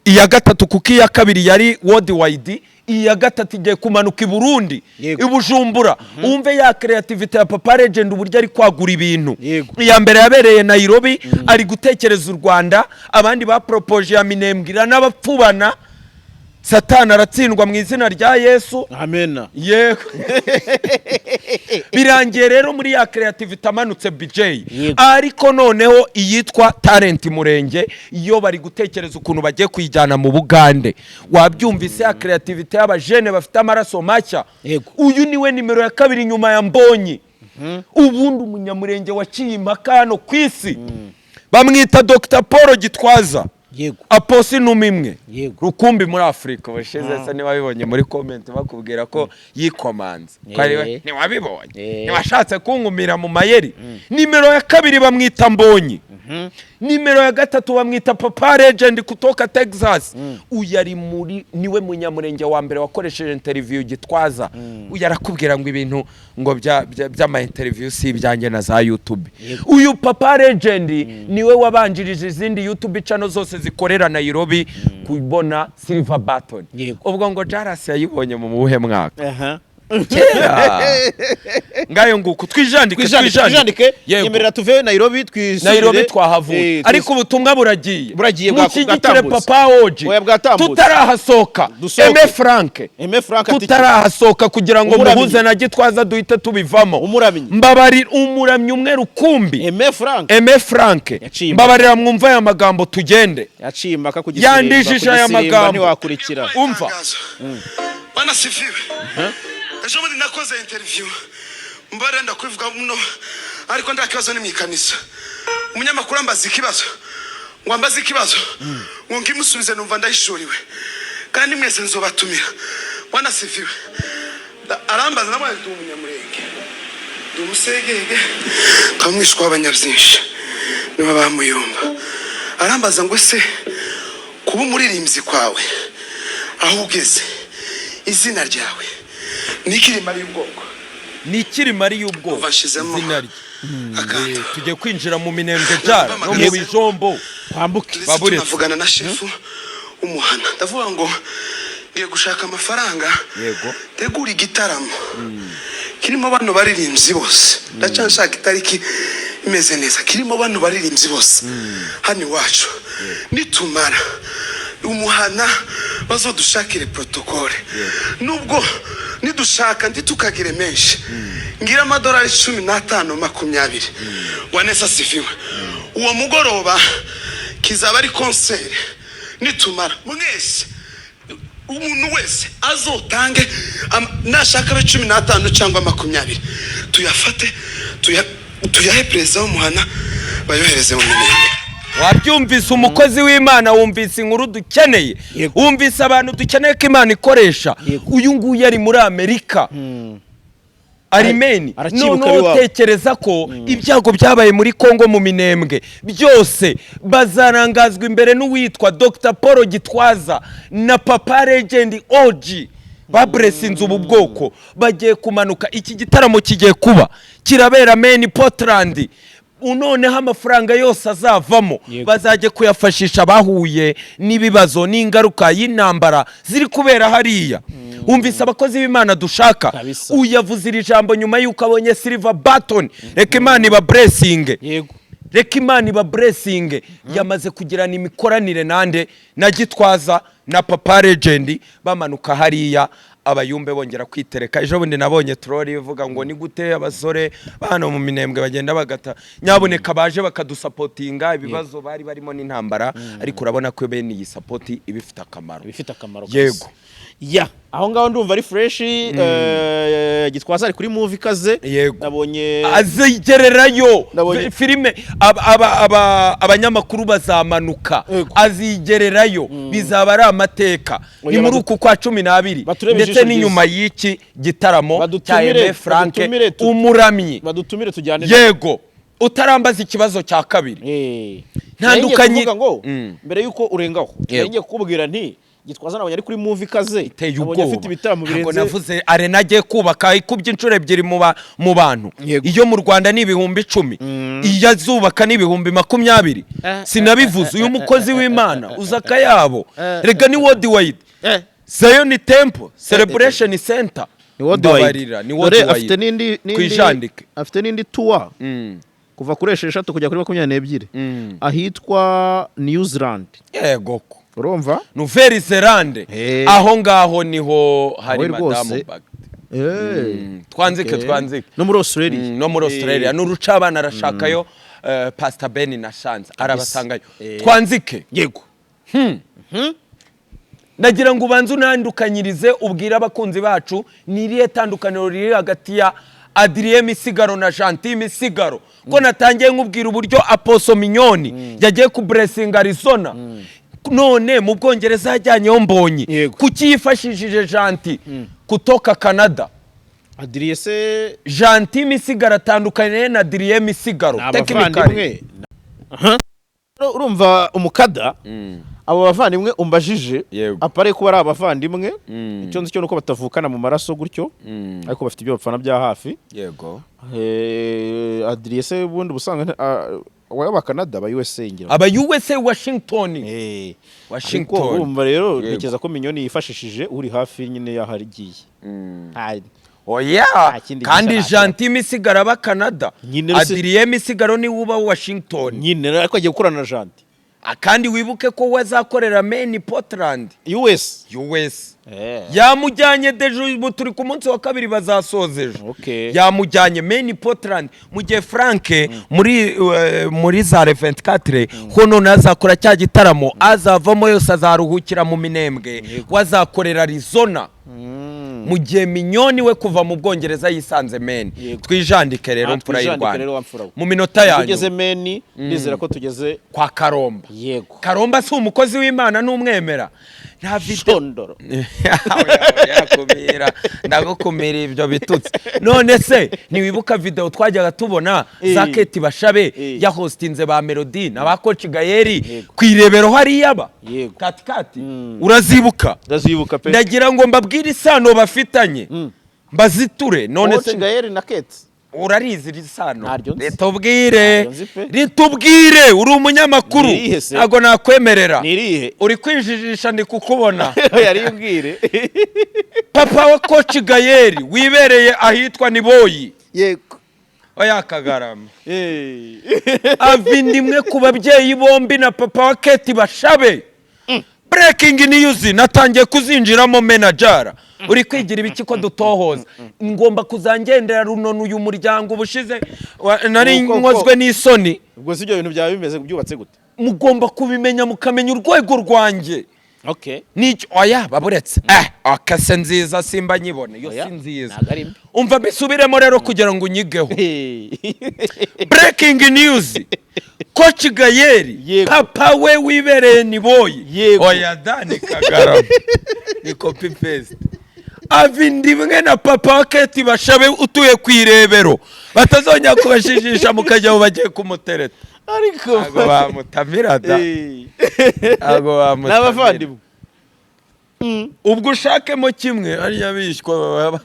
Speaker 1: iya gatatu, kuko iya kabiri yari worldwide. Iya gatatu igiye kumanuka i Burundi, i Bujumbura. Wumve ya creativity ya Papa Legend, uburyo ari kwagura ibintu. Iya mbere yabereye Nairobi, ari gutekereza u Rwanda. Abandi bapropoje ya Minembwe n'abapfubana, Satani aratsindwa mu izina rya Yesu.
Speaker 2: Amena.
Speaker 1: Yego, birangiye rero muri ya creativity amanutse BJ. Ariko noneho iyitwa Talent Murenge iyo bari gutekereza ukuntu bagiye kuyijyana mu Bugande. Wabyumvise ya creativity y'abajene bafite amaraso mashya? Uyu niwe nimero ya kabiri nyuma ya Mbonyi. Ubundi umunyamurenge waciye impaka hano ku isi bamwita Dr Paul Gitwaza, apostle, inuma imwe rukumbi muri Afurika. Ubushize se ntiwabibonye muri comment bakubwira ko yikomanze ko ari we? Ntiwabibonye? Ntiwashatse kunkumira mu mayeri? Nimero ya kabiri bamwita Mbonyi, nimero ya gatatu bamwita Papa Legend kutoka Texas. Uyu ari muri, niwe munyamurenge wa mbere wakoresheje interview Gitwaza. Uyu arakubwira ngo ibintu ngo by'ama interview si ibyanjye na za YouTube. Uyu Papa Legend niwe wabanjirije izindi YouTube channel zose zikorera Nairobi kubona silver button. Ubwo ngo Jarasi yayibonye mu buhe mwaka? Kera. Ngayo nguko, twijandike.
Speaker 2: Twijandike, twijandike.
Speaker 1: Yego.
Speaker 2: Nyemerera tuve Nairobi, twisubire.
Speaker 1: Nairobi twahavuye, ariko ubutumwa buragiye.
Speaker 2: Buragiye,
Speaker 1: Mushyigikire
Speaker 2: bwatambutse.
Speaker 1: Papa Oji.
Speaker 2: Oya, bwatambutse.
Speaker 1: Tutarahasohoka.
Speaker 2: Dusohoke.
Speaker 1: Eme Frank.
Speaker 2: Aime Frank ati
Speaker 1: Tutarahasohoka kugira ngo
Speaker 2: Umuramyi.
Speaker 1: muhuze na Gitwaza, duhite tubivamo.
Speaker 2: Umuramyi.
Speaker 1: Mbabarira, umuramyi umwe rukumbi.
Speaker 2: Aime Frank.
Speaker 1: Eme Frank.
Speaker 2: Yaciye impaka.
Speaker 1: Mbabarira mwumva aya magambo, tugende.
Speaker 2: Yaciye impaka ku gisirimba.
Speaker 1: Yandijije aya
Speaker 2: Ku gisirimba.
Speaker 1: magambo.
Speaker 2: Ntiwakurikira.
Speaker 1: Umva.
Speaker 3: Itangazo. Bwana sifiwe. Ejo bundi nakoze interview, mbare ndakubivuga muno, ariko nta kibazo, ni mu ikanisa. Umunyamakuru ambaza ikibazo, ngo ambaze ikibazo ngo ngimusubize, numva ndahishuriwe, kandi mwese nzobatumira. Bwana sifiwe. Arambaza, namwe ndi umunyamurenge, ndi umusegege, nkaba mwishwa w'abanyabyinshi niba bamuyumva. Arambaza ngo: "Ese kuba umuririmbyi kwawe, aho ugeze, izina ryawe ni iki rimariye ubwoko?"
Speaker 1: Ni ikiri mari y'ubwoko
Speaker 3: Kuva nshizemo
Speaker 1: izina rye.
Speaker 3: akantu.
Speaker 1: Tugiye kwinjira mu Minembwe jara no mu Bijombo.
Speaker 2: Twambuke.
Speaker 3: Ndetse
Speaker 1: Baburetse.
Speaker 3: tunavugana na shefu umuhana, ndavuga ngo ngiye gushaka amafaranga, tegura igitaramo kirimo bano baririmbyi bose. Ndacyashaka itariki imeze neza, kirimo bano baririmbyi bose hano iwacu. Nitumara umuhana bazodushakire protocole, nubwo nidushaka nditukagire menshi, ngira amadolari 15, 20. Wanesa sifiwe. Uwo mugoroba kizaba ari concert. Nitumara mwese, umuntu wese azotange nashaka abe 15 cyangwa 20, tuyafate tuyahe perezida w'umuhana, bayohereze mu Minembwe.
Speaker 1: Wabyumvise, umukozi w'Imana? Wumvise inkuru dukeneye? Wumvise abantu dukeneye ko Imana ikoresha? Uyu nguyu ari muri Amerika, arimeni.
Speaker 2: Arakibuka
Speaker 1: Noneho
Speaker 2: iwabo.
Speaker 1: tekereza ko ibyago byabaye muri Kongo mu Minembwe byose bazarangazwa imbere n'uwitwa Dr Paul Gitwaza na Papa Legend OG baburesinze ubu bwoko. Bagiye kumanuka, iki gitaramo kigiye kuba kirabera Maine, Portland. Noneho amafaranga yose azavamo bazajya kuyafashisha abahuye n'ibibazo n'ingaruka y'intambara ziri kubera hariya. Wumvise abakozi b'Imana dushaka?
Speaker 2: Kabisa.
Speaker 1: Uyavuze iri jambo nyuma y'uko abonye silver button. Reka Imana iba blessing. Reka Imana iba blessing. Yamaze kugirana imikoranire nande? Na Gitwaza. Na Papa Legend bamanuka hariya, abayumbe bongera kwitereka. Ejo bundi nabonye troll ivuga ngo ni gute abasore bano mu Minembwe bagenda bagata, nyaboneka baje bakadusapotinga, ibibazo bari barimo n'intambara. Ariko urabona ko bene iyi support iba ifite akamaro.
Speaker 2: Bifite akamaro.
Speaker 1: Yego.
Speaker 2: Ya, aho ngaho ndumva ari fresh. Gitwaza ari kuri move ikaze.
Speaker 1: Yego.
Speaker 2: Nabonye
Speaker 1: Azigererayo. Filime abanyamakuru bazamanuka. Azigererayo, bizaba ari amateka.
Speaker 2: Oya,
Speaker 1: Ni muri uku kwa 12
Speaker 2: baturebe
Speaker 1: ndetse
Speaker 2: ijisho
Speaker 1: n'inyuma y'iki gitaramo cya Aime Frank
Speaker 2: badutumire
Speaker 1: umuramyi.
Speaker 2: Badutumire tujyane.
Speaker 1: Yego, utarambaza ikibazo cya kabiri.
Speaker 2: Ngiye kuvuga ngo mbere yuko urengaho, nari ngiye kukubwira nti Gitwaza nabonye ari kuri move ikaze.
Speaker 1: Iteye
Speaker 2: Nabonye
Speaker 1: ubwoba.
Speaker 2: afite ibitaramo
Speaker 1: Ntabwo
Speaker 2: birenze.
Speaker 1: navuze arena agiye kubaka ikubye inshuro ebyiri mu bantu. Iyo mu Rwanda ni 10,000, iyo azubaka ni 20,000. Sinabivuze uyu mukozi w'Imana uza akayabo rega, ni worldwide Zion Temple Celebration Center.
Speaker 2: Ni worldwide.
Speaker 1: Mbabarira, ni
Speaker 2: Dore
Speaker 1: worldwide.
Speaker 2: afite n'indi
Speaker 1: Twijandike.
Speaker 2: Afite n'indi tour kuva kuri 6 kujya kuri 22 ahitwa New Zealand.
Speaker 1: Yego ko.
Speaker 2: Urumva?
Speaker 1: Nouvelle Zelande. Aho ngaho niho hari
Speaker 2: Aho rwose.
Speaker 1: Madamu Bagde. Twanzike. Twanzike.
Speaker 2: No muri Australia.
Speaker 1: No muri Australia n'urucabana arashakayo, Pastor Ben na Chance arabasangayo. Twanzike.
Speaker 2: Yego.
Speaker 1: Ndagira ngo ubanze unandukanyirize, ubwire abakunzi bacu ni irihe tandukaniro riri hagati ya Adrien Misigaro na Gentil Misigaro, ko natangiye nkubwira uburyo Apostle Mignone yagiye kuburesinga Arizona, none mu Bwongereza yajyanyeho Mbonyi. Kuki yifashishije Gentil kutoka Canada?
Speaker 2: Adrien se?
Speaker 1: Gentil Misigaro atandukanye na Adrien Misigaro
Speaker 2: Ni
Speaker 1: technically.
Speaker 2: abavandimwe. Aha. Urumva umukada, abo bavandimwe umbajije, apare kuba ari abavandimwe, icyo nzi cyo nuko batavukana mu maraso gutyo, ariko bafite ibyo bapfana bya hafi. Adrien se ubundi ubusanga waba Canada, aba USA ngira ngo.
Speaker 1: Aba USA, Washington. Washington.
Speaker 2: Ariko urumva rero, ntekereza ko Mignone yifashishije uri hafi nyine y'aho agiye.
Speaker 1: Oya.
Speaker 2: Nta kindi
Speaker 1: Kandi
Speaker 2: gishya.
Speaker 1: Gentil Misigaro aba Canada.
Speaker 2: Nyine
Speaker 1: Adrien Misigaro niwe uba Washington.
Speaker 2: Nyine ariko agiye gukorana na Gentil.
Speaker 1: Ah, kandi wibuke ko we azakorera Maine, Portland.
Speaker 2: US.
Speaker 1: US. Yamujyanye déjà, ubu turi ku munsi wa kabiri, bazasoza ejo. Yamujyanye Maine, Portland, mu gihe Frank muri za 24 ho none azakora cya gitaramo, azavamo yose azaruhukira mu Minembwe, wazakorera Arizona, mu gihe Mignone we kuva mu Bwongereza yisanze Maine. Twijandike rero,
Speaker 2: Ah,
Speaker 1: mfura y'u
Speaker 2: twijandike
Speaker 1: Rwanda.
Speaker 2: rero, wa mfura we.
Speaker 1: Mu minota yanyu.
Speaker 2: Tugeze Maine, ndizera ko tugeze
Speaker 1: Kwa Karomba.
Speaker 2: Yego.
Speaker 1: Karomba si umukozi w'Imana n'umwemera? Nta video.
Speaker 2: Shondoro.
Speaker 1: Yakumira, ndagukumira ibyo bitutsi. None se ntiwibuka video twajyaga tubona za Kate Bashabe yahostinze ba Melody na ba Coach Gayeri ku Irebero hariya ba katikati? Urazibuka?
Speaker 2: Ndazibuka pe.
Speaker 1: Ndagira ngo mbabwire isano bafitanye, mbaziture none
Speaker 2: Coach
Speaker 1: se.
Speaker 2: Gael na Kate.
Speaker 1: Urarizi iri sano?
Speaker 2: Ntaryo nzi.
Speaker 1: Ritubwire.
Speaker 2: Ntaryo nzi pe.
Speaker 1: Ritubwire, uri umunyamakuru.
Speaker 2: Ni irihe se?
Speaker 1: Ntabwo nakwemerera.
Speaker 2: Ni irihe?
Speaker 1: Uri kwijijisha, ndi kukubona.
Speaker 2: Yari yubwire.
Speaker 1: Papa wa Coach Gayeri wibereye ahitwa Niboyi. Oya, Kagarama. Ava inda imwe ku babyeyi bombi na papa wa Kate Bashabe. Breaking news, natangiye kuzinjiramo. Manager, uri kwigira ibiki ko dutohoza? Ngomba kuzangendera runono uyu muryango. Ubushize nari nkozwe n'isoni.
Speaker 2: Ubwo si ibyo bintu byaba bimeze byubatse gute?
Speaker 1: Mugomba kubimenya, mukamenya urwego rwanjye. Nicyo, oya, baburetse akase nziza simba nyibone iyo.
Speaker 2: Oya,
Speaker 1: Si nziza.
Speaker 2: ntabwo ari mbi.
Speaker 1: Umva mbisubiremo rero kugira ngo unyigeho. Breaking news, Coach Gayeri, papa we wibereye Niboyi. Oya dani, Kagarama ni copy paste. Ava inda imwe na papa wa Kate Bashabe utuye ku Irebero. Batazongera kubashijisha mukajya aho bagiye kumutereta.
Speaker 2: Ariko
Speaker 1: Ntabwo bamutamira da. Ntabwo
Speaker 2: Ni
Speaker 1: bamutamira.
Speaker 2: abavandimwe.
Speaker 1: Ubwo ushakemo kimwe, ariya bishywa baba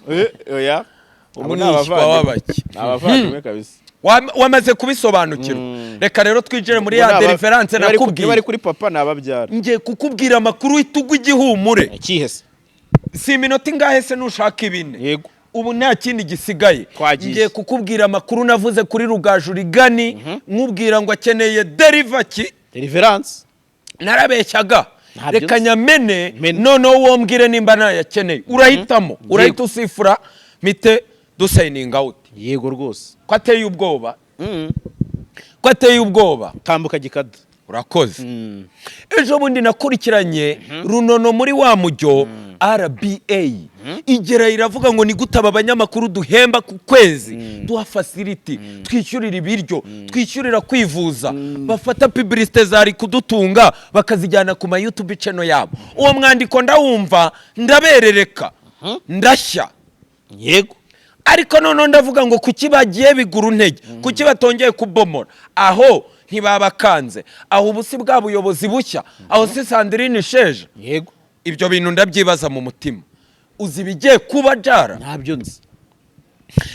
Speaker 2: Oya. Abo ni
Speaker 1: umwishywa
Speaker 2: abavandimwe.
Speaker 1: w'abaki.
Speaker 2: Ni abavandimwe kabisa.
Speaker 1: Wamaze kubisobanukirwa. Reka rero twinjire muri ya
Speaker 2: Ubwo ni
Speaker 1: deliverance
Speaker 2: niba ari
Speaker 1: nakubwiye.
Speaker 2: kuri papa ni ababyara.
Speaker 1: Ngiye kukubwira amakuru witugwa igihumure.
Speaker 2: Ikihe se?
Speaker 1: Si iminota ingahe se nushaka ibine?
Speaker 2: Yego.
Speaker 1: Ubu nta kindi gisigaye.
Speaker 2: Twagiye.
Speaker 1: Ngiye kukubwira amakuru navuze kuri Rugaju Rigani, nkubwira ngo akeneye deriva ki?
Speaker 2: Deliverance.
Speaker 1: Narabeshyaga.
Speaker 2: Ntabyo
Speaker 1: Reka
Speaker 2: nzi.
Speaker 1: nyamene.
Speaker 2: Mene.
Speaker 1: Noneho wombwire nimba nayakeneye. Urahitamo, urahita usifura, mite dusigninga out.
Speaker 2: Yego rwose.
Speaker 1: Ko ateye ubwoba, ko ateye ubwoba.
Speaker 2: Tambuka gikada.
Speaker 1: Urakoze. Ejo bundi nakurikiranye runono muri wa mujyo RBA, igera iravuga ngo ni gute aba banyamakuru duhemba ku kwezi, duha facility, twishyurira ibiryo, twishyurira kwivuza, bafata publicité zari kudutunga bakazijyana ku ma YouTube channel yabo. Uwo mwandiko ndawumva, ndaberereka, ndashya. Ariko noneho ndavuga ngo kuki bagiye bigura intege, kuki batongeye kubomora? Aho ntibabakanze? Aho ubu si bwa buyobozi bushya? Aho si Sandrine Sheja?
Speaker 2: Yego.
Speaker 1: Ibyo bintu ndabyibaza mu mutima. Uzi ibigiye kuba, Jara?
Speaker 2: Ntabyo nzi.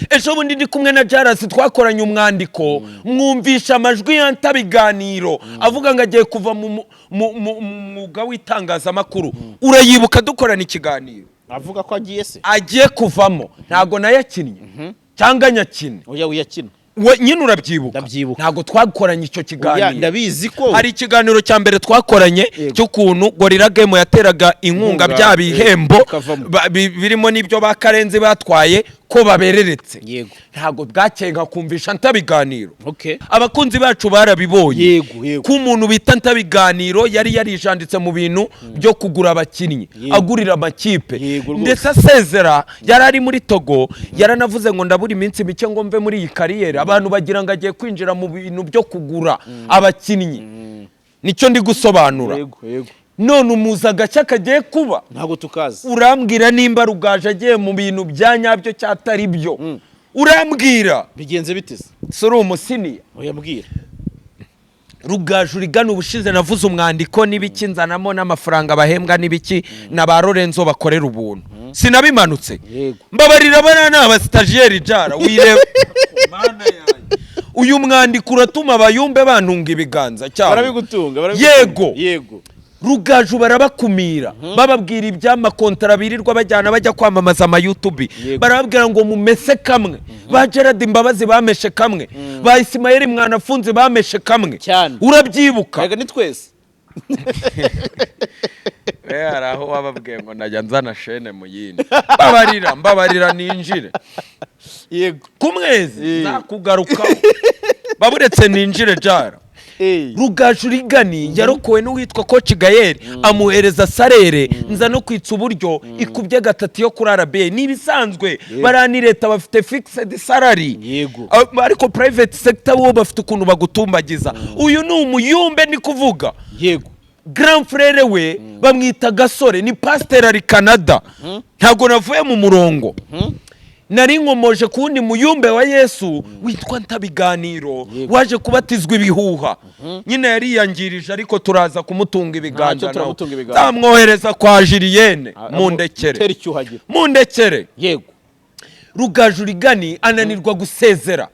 Speaker 1: Ejo bundi ndi kumwe na Jarasi, twakoranye umwandiko, mwumvisha amajwi y'antabiganiro avuga ngo agiye kuva mu mwuga w'itangazamakuru. Urayibuka dukorana ikiganiro?
Speaker 2: Avuga ko agiye se?
Speaker 1: Agiye kuvamo. Ntabwo nayakinnye cyangwa nyakine?
Speaker 2: Oya, uyakina.
Speaker 1: We nyine urabyibuka?
Speaker 2: Ndabyibuka.
Speaker 1: Ntabwo twakoranye icyo
Speaker 2: Oya,
Speaker 1: kiganiro?
Speaker 2: Ndabizi ko
Speaker 1: Hari ikiganiro cya mbere twakoranye cy'ukuntu Gorilla Game yateraga inkunga
Speaker 2: Inkunga,
Speaker 1: bya bihembo
Speaker 2: bikavamo.
Speaker 1: birimo n'ibyo ba Karenzi batwaye ko babereretse. Ntabwo bwakeye nkakumvisha ntabiganiro? Abakunzi bacu barabibonye
Speaker 2: Yego, yego.
Speaker 1: ko umuntu bita ntabiganiro yari yarijanditse mu bintu byo kugura abakinnyi, agurira amakipe,
Speaker 2: Yego rwose.
Speaker 1: ndetse asezera yari ari muri Togo. Yaranavuze ngo ndabura iminsi mike ngo mve muri iyi carrière. Abantu bagira ngo agiye kwinjira mu bintu byo kugura abakinnyi. Nicyo ndi gusobanura.
Speaker 2: yego yego
Speaker 1: None umuzi agashya kagiye kuba?
Speaker 2: Ntabwo tukazi.
Speaker 1: Urambwira nimba Rugaju agiye mu bintu bya nyabyo cyatari byo, urambwira.
Speaker 2: Bigenze bite se?
Speaker 1: Si uri umusiniya?
Speaker 2: Oya, mbwira.
Speaker 1: Rugaju rigana, ubushize navuze umwandiko n'ibiki, nzanamo n'amafaranga bahembwa n'ibiki, na ba Lorenzo bakorera ubuntu, sinabimanutse?
Speaker 2: Yego.
Speaker 1: Mbabarira, bariya ni abastagiaire. Jara, wireba. Mana yanjye, uyu mwandiko uratuma abayumbe bantunga ibiganza cyane.
Speaker 2: Barabigutunga, barabigutunga.
Speaker 1: Yego. Rugaju barabakumira, bababwira iby'amakontara birirwa bajyana bajya kwamamaza amaYouTube. Barababwira ngo mumese kamwe. Ba Gerard Mbabazi bameshe kamwe, ba Isimayeli Mwanafunzi bameshe kamwe.
Speaker 2: Cyane.
Speaker 1: Urabyibuka?
Speaker 2: Rega ni twese.
Speaker 1: Hari aho wababwiye ngo najya nzana shene mu yindi. Mbabarira, mbabarira ninjire. Ku mwezi nzakugarukaho, baburetse ninjire, Jara. Rugaju Rigani yarokowe n'uwitwa Coach Gael, amuhereza salaire, nza no kwitsa uburyo ikubye gatatu yo kuri RBA. Ni ibisanzwe, bariya ni leta, bafite fixed salary. Ariko private sector bo bafite ukuntu bagutumbagiza. Uyu ni umuyumbe ni kuvuga. Grand frère we bamwita Gasore, ni pasiteri, ari Canada. Ntabwo navuye mu murongo, nari nkomoje ku wundi muyumbe wa Yesu witwa Ntabiganiro, waje kubatizwa ibihuha. Nyine yariyangirije, ariko turaza kumutunga ibiganza.
Speaker 2: Ntacyo,
Speaker 1: Nawe
Speaker 2: turamutunga ibiganza.
Speaker 1: Nzamwohereza kwa Julienne. Mundekere.
Speaker 2: Tera icyuhagiro.
Speaker 1: Mundekere. Rugaju Rigani ananirwa gusezera.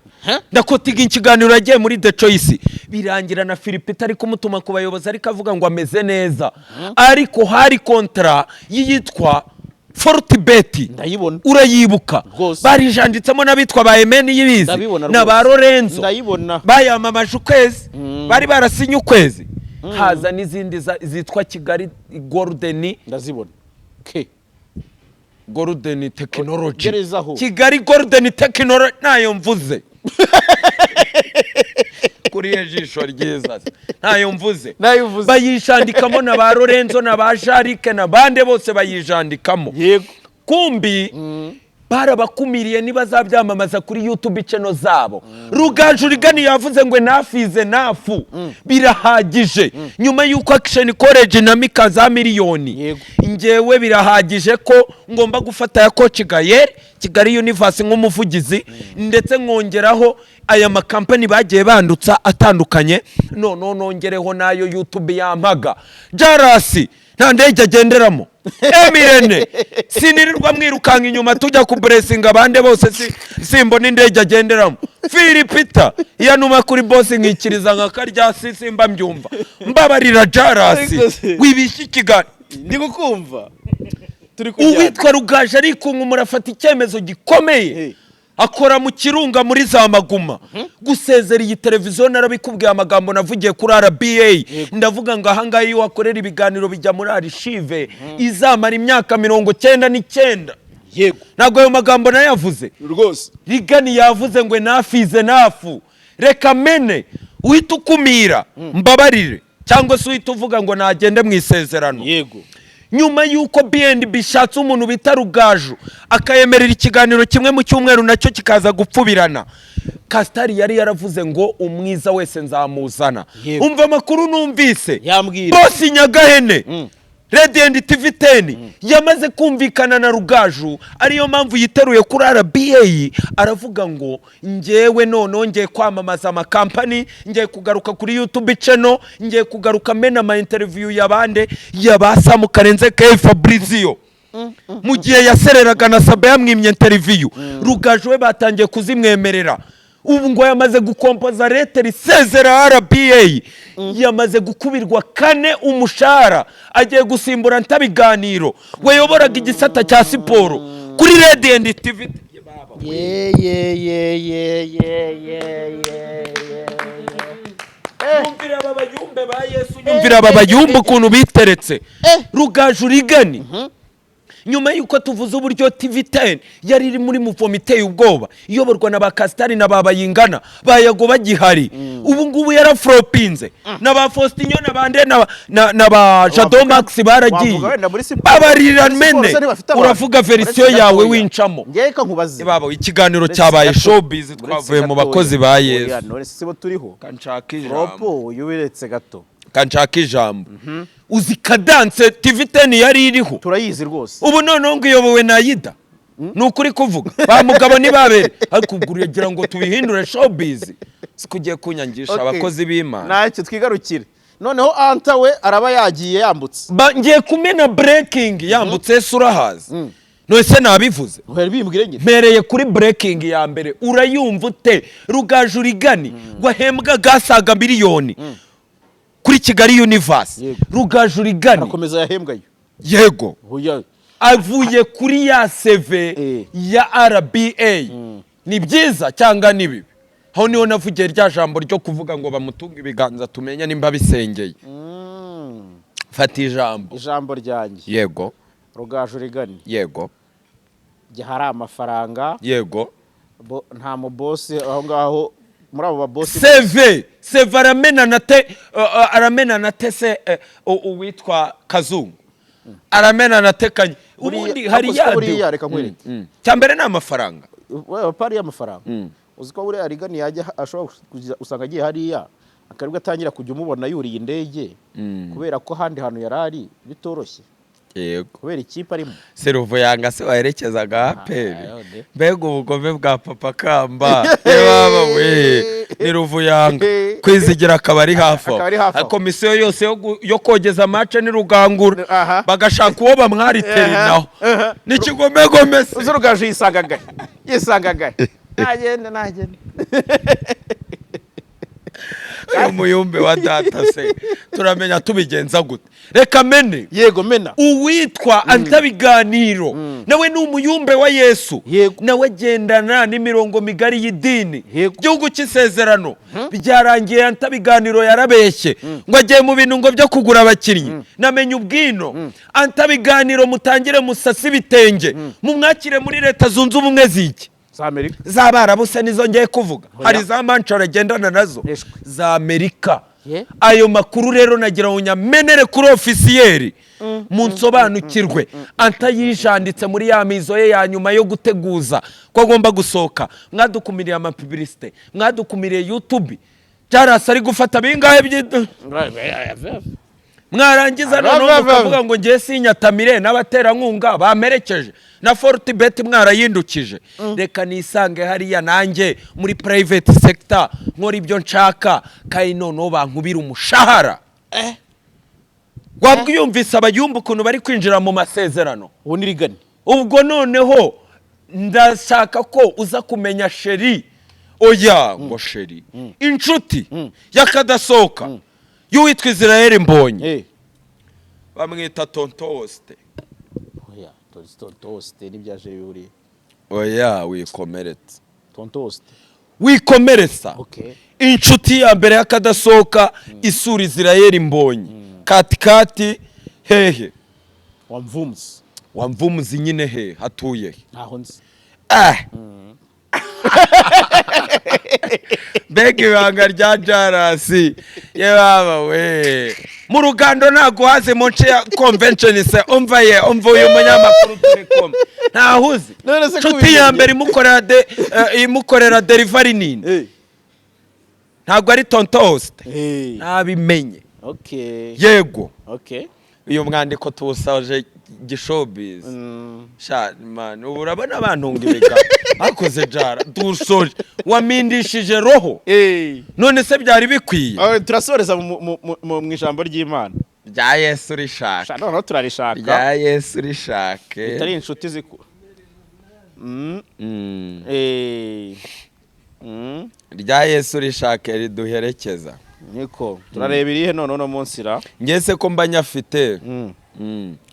Speaker 1: Ndakotiga ikiganiro, yagiye muri The Choice, birangira na Philip ari kumutuma ku bayobozi, ariko avuga ngo ameze neza. Ariko hari contrat y'iyitwa Fortebet.
Speaker 2: Ndayibona.
Speaker 1: Urayibuka?
Speaker 2: Rwose.
Speaker 1: Barijanditsemo n'abitwa ba Emeni y'ibizi
Speaker 2: Ndabibona
Speaker 1: na ba
Speaker 2: rwose.
Speaker 1: Lorenzo.
Speaker 2: Ndayibona.
Speaker 1: Bayamamaje ukwezi, bari barasinye ukwezi. Haza n'izindi zitwa Kigali Golden.
Speaker 2: Ndazibona, okay.
Speaker 1: Golden Technology.
Speaker 2: Gerezaho.
Speaker 1: Kigali Golden Technology, ntayo mvuze kuri iyo jisho ryiza se. Ntayo mvuze.
Speaker 2: Ntayo uvuze.
Speaker 1: Bayijandikamo na ba Lorenzo na ba Jarike na bande bose bayijandikamo. Kumbi barabakumiriye nibazabyamamaza kuri YouTube channel zabo. Rugaju Rigani yavuze ngo enough is enough, birahagije. Nyuma y'uko Action College na Mika za miliyoni, ngewe birahagije ko ngomba gufata ya Coach Gael, Kigali Universe, nk'umuvugizi, ndetse nkongeraho aya makampani bagiye bandutsa atandukanye, noneho nongereho n'ayo YouTube yampaga. Jarasi nta ndege agenderamo, Emirene sinirirwa mwirukanka inyuma tujya kublessinga abandi bose, simbona indege agenderamo. Filipita iyo anuma kuri boss nkikiriza nka karya si simba mbyumva. Mbabarira Jarasi.
Speaker 2: Ariko se-
Speaker 1: Wibishye ikiganiro.
Speaker 2: Ndi kukumva, turi kujyana.
Speaker 1: Uwitwa Rugaju arikunkumura, afata icyemezo gikomeye.
Speaker 2: Hey.
Speaker 1: Akora mu Kirunga muri za Maguma. Gusezera iyi televiziyo, narabikubwiye, amagambo navugiye kuri RBA, ndavuga ngo ahangaha iyo wakorera ibiganiro bijya muri archive izamara imyaka 99. Ntabwo ayo magambo nayavuze?
Speaker 2: Rwose.
Speaker 1: Rigani yavuze ngo enough is enough. Reka mene, uhita ukumira, mbabarire, cyangwa se uhita uvuga ngo nagende mu isezerano. Nyuma y'uko BNB ishatse umuntu bita Rugaju, akayemerera ikiganiro kimwe mu cyumweru, nacyo kikaza gupfubirana, Kasitari yari yaravuze ngo umwiza wese nzamuzana. Umva amakuru numvise.
Speaker 2: Yambwira.
Speaker 1: Boss Nyagahene, Radiant TV 10, yamaze kumvikana na Rugaju, ariyo mpamvu yiteruye kuri RBA, aravuga ngo ngewe noneho ngiye kwamamaza amakampani, ngiye kugaruka kuri YouTube channel, ngiye kugaruka mena ama interview yabande ya Samu Karenze K Fabrizio. Mu gihe yasereraga na Sabe yamwimye interview, Rugaju we batangiye kuzimwemerera. Ubu ngo yamaze gukompoza lettre isezera RBA, yamaze gukubirwa kane umushahara, agiye gusimbura Ntabiganiro wayoboraga igisata cya siporo kuri Radiant TV.
Speaker 2: Ye ye ye ye ye ye ye ye.
Speaker 1: Nyumvira aba bayumbe ba Yesu, nyumvira aba bayumbe ukuntu biteretse. Rugaju Rigani, nyuma y'uko tuvuze uburyo TV 10 yari iri muri mouvement iteye ubwoba, iyoborwa na ba Kasitari na ba Bayingana, bayago bagihari, ubu ngubu yaraflopinze, na ba Faustinho na bande na ba Jado Max baragiye.
Speaker 2: Wavuga wenda muri siporo.
Speaker 1: Babarira.
Speaker 2: Muri siporo
Speaker 1: mene
Speaker 2: se ntibafite abantu?
Speaker 1: Uravuga version
Speaker 2: Uretse
Speaker 1: yawe,
Speaker 2: gatoya.
Speaker 1: wincamo.
Speaker 2: Ngewe ka nkubaze.
Speaker 1: Baba, ikiganiro
Speaker 2: Uretse
Speaker 1: cyabaye
Speaker 2: gato.
Speaker 1: showbiz,
Speaker 2: Uretse
Speaker 1: twavuye mu
Speaker 2: gatoya.
Speaker 1: bakozi ba
Speaker 2: Oya,
Speaker 1: Yesu.
Speaker 2: none si bo turiho.
Speaker 1: Kanshaka ijambo.
Speaker 2: Ropo uyu, wiretse gato.
Speaker 1: Kanshaka ijambo. Uzi cadence TV 10 yari iriho?
Speaker 2: Turayizi rwose.
Speaker 1: Ubu noneho ngo iyobowe na Ayida. Ni ukuri kuvuga ba mugabo ntibabere, ariko ubwo uragira ngo tubihindure showbiz? Siko ugiye kunyangisha abakozi b'Imana.
Speaker 2: Ntacyo, twigarukire. Noneho Anta we araba yagiye yambutse.
Speaker 1: Ngiye kumena breaking. Yambutse se urahazi? None se nabivuze?
Speaker 2: Uhera bimbwire nyine.
Speaker 1: Mpereye kuri breaking ya mbere, urayumva ute? Rugaju Rigani wahembwa gasaga miliyoni kuri Kigali Universe. Rugaju Rigani
Speaker 2: Arakomeza yahembwayo?
Speaker 1: Yego.
Speaker 2: Oya.
Speaker 1: Avuye kuri ya CV ya RBA. Ni byiza cyangwa ni bibi? Aho niho navugiye rya jambo ryo kuvuga ngo bamutunge ibiganza, tumenye nimba bisengeye. Fata ijambo.
Speaker 2: Ijambo ryanjye?
Speaker 1: Yego.
Speaker 2: Rugaju Rigani, jya hari amafaranga. Nta mubosi aho ngaho muri abo babosi.
Speaker 1: CV, CV, aramena na te aramena na te se uwitwa Kazungu aramena na tekanye. Ubundi hari
Speaker 2: Ariko buriya
Speaker 1: yadiwe.
Speaker 2: Reka nkwereke.
Speaker 1: Cya mbere ni amafaranga.
Speaker 2: Wewe pari y'amafaranga, uzi ko buriya Rigani yajya ashobora kujya, usanga agiye hariya akaribwo atangira kujya umubona yuriye indege, kubera ko ahandi hantu yari ari bitoroshye, kubera ikipe arimo.
Speaker 1: Seruvo yanga se waherekezaga APR?
Speaker 2: None.
Speaker 1: Mbega ubugome bwa Papa Kamba! Yebaba we, ni Ruvuyanga, Kwizigira akaba ari hafi aho.
Speaker 2: Akaba ari hafi aho.
Speaker 1: Komisiyo yose yo kogeza match ni Rugangura, bagashaka uwo bamwariterinaho n'ikigomegome se.
Speaker 2: Uzi Rugaju yisangagaye, yisangagaye, nagende nagende.
Speaker 1: Uyu muyumbe wa data se turamenya tubigenza gute? Reka mene.
Speaker 2: Yego, mena.
Speaker 1: Uwitwa Antabiganiro nawe ni umuyumbe wa Yesu. Nawe agendana n'imirongo migari y'idini. Igihugu cy'isezerano byarangiye. Antabiganiro yarabeshye ngo agiye mu bintu ngo byo kugura abakinnyi. Namenye ubwino Antabiganiro, mutangire musase ibitenge, mumwakire muri Leta Zunze Ubumwe ziki?
Speaker 2: Za Amerika.
Speaker 1: Z'Abarabu se nizo ngiye kuvuga? Hari za Manchester agendana nazo.
Speaker 2: Eshwe.
Speaker 1: Za Amerika.
Speaker 2: Ye.
Speaker 1: Ayo makuru rero nagira ngo nyamenere kuri officiel, munsobanukirwe. Anta yijanditse muri ya mizo ye ya nyuma yo guteguza ko agomba gusohoka. Mwadukumiriye amapublicité, mwadukumiriye YouTube, byarasa ari gufata bingahe mwarangiza noneho mukavuga ngo ngiye sinyatamire n'abaterankunga bamperekeje na Fortebet mwarayindukije. Reka nisange hariya nanjye muri private sector, nkora ibyo nshaka, kandi noneho bankubira umushahara. Wabwiyumvise abayumva ukuntu bari kwinjira mu masezerano?
Speaker 2: Ubu ni Rigani.
Speaker 1: Ubwo noneho ndashaka ko uza kumenya chéri, oya, ngo chéri, inshuti y'akadasohoka y'uwitwa Israel Mbonye, bamwita Tonto Wosite.
Speaker 2: Oya, tosite n'ibyaje bihuriye.
Speaker 1: Oya, wikomeretse.
Speaker 2: Tontoste.
Speaker 1: Wikomeretsa. Inshuti ya mbere y'akadasohoka isura Israel Mbonyi, katikati hehe?
Speaker 2: Wamvumzi.
Speaker 1: Wamvumuzi nyine, he hatuye he?
Speaker 2: Ntaho nzi.
Speaker 1: Ah! Mbega ibanga rya jarasi ye baba we! Mu rugando ntabwo haze munsi ya convention se? Umva ye, umva uyu munyamakuru turi kumwe, ntahuzi.
Speaker 2: None se ko
Speaker 1: Inshuti ya
Speaker 2: ubimenye?
Speaker 1: mbere imukorera de imukorera delivery nini? Ntabwo ari tontoste? Ntabimenye. Yego. Uyu mwandiko tuwusaje gishobiz. Sha man, ubu urabona abantunga ibiga bakoze jara dusoje wamindishije roho. None se byari bikwiye?
Speaker 2: Ah, turasoreza mu ijambo ry'Imana.
Speaker 1: Rya Yesu rishaka.
Speaker 2: Sha, noneho turarishaka.
Speaker 1: Rya Yesu rishake.
Speaker 2: Bitari inshuti ziku
Speaker 1: Rya Yesu rishake riduherekeza.
Speaker 2: Niko turareba irihe none uno munsi ra?
Speaker 1: Ngese ko mba nyafite.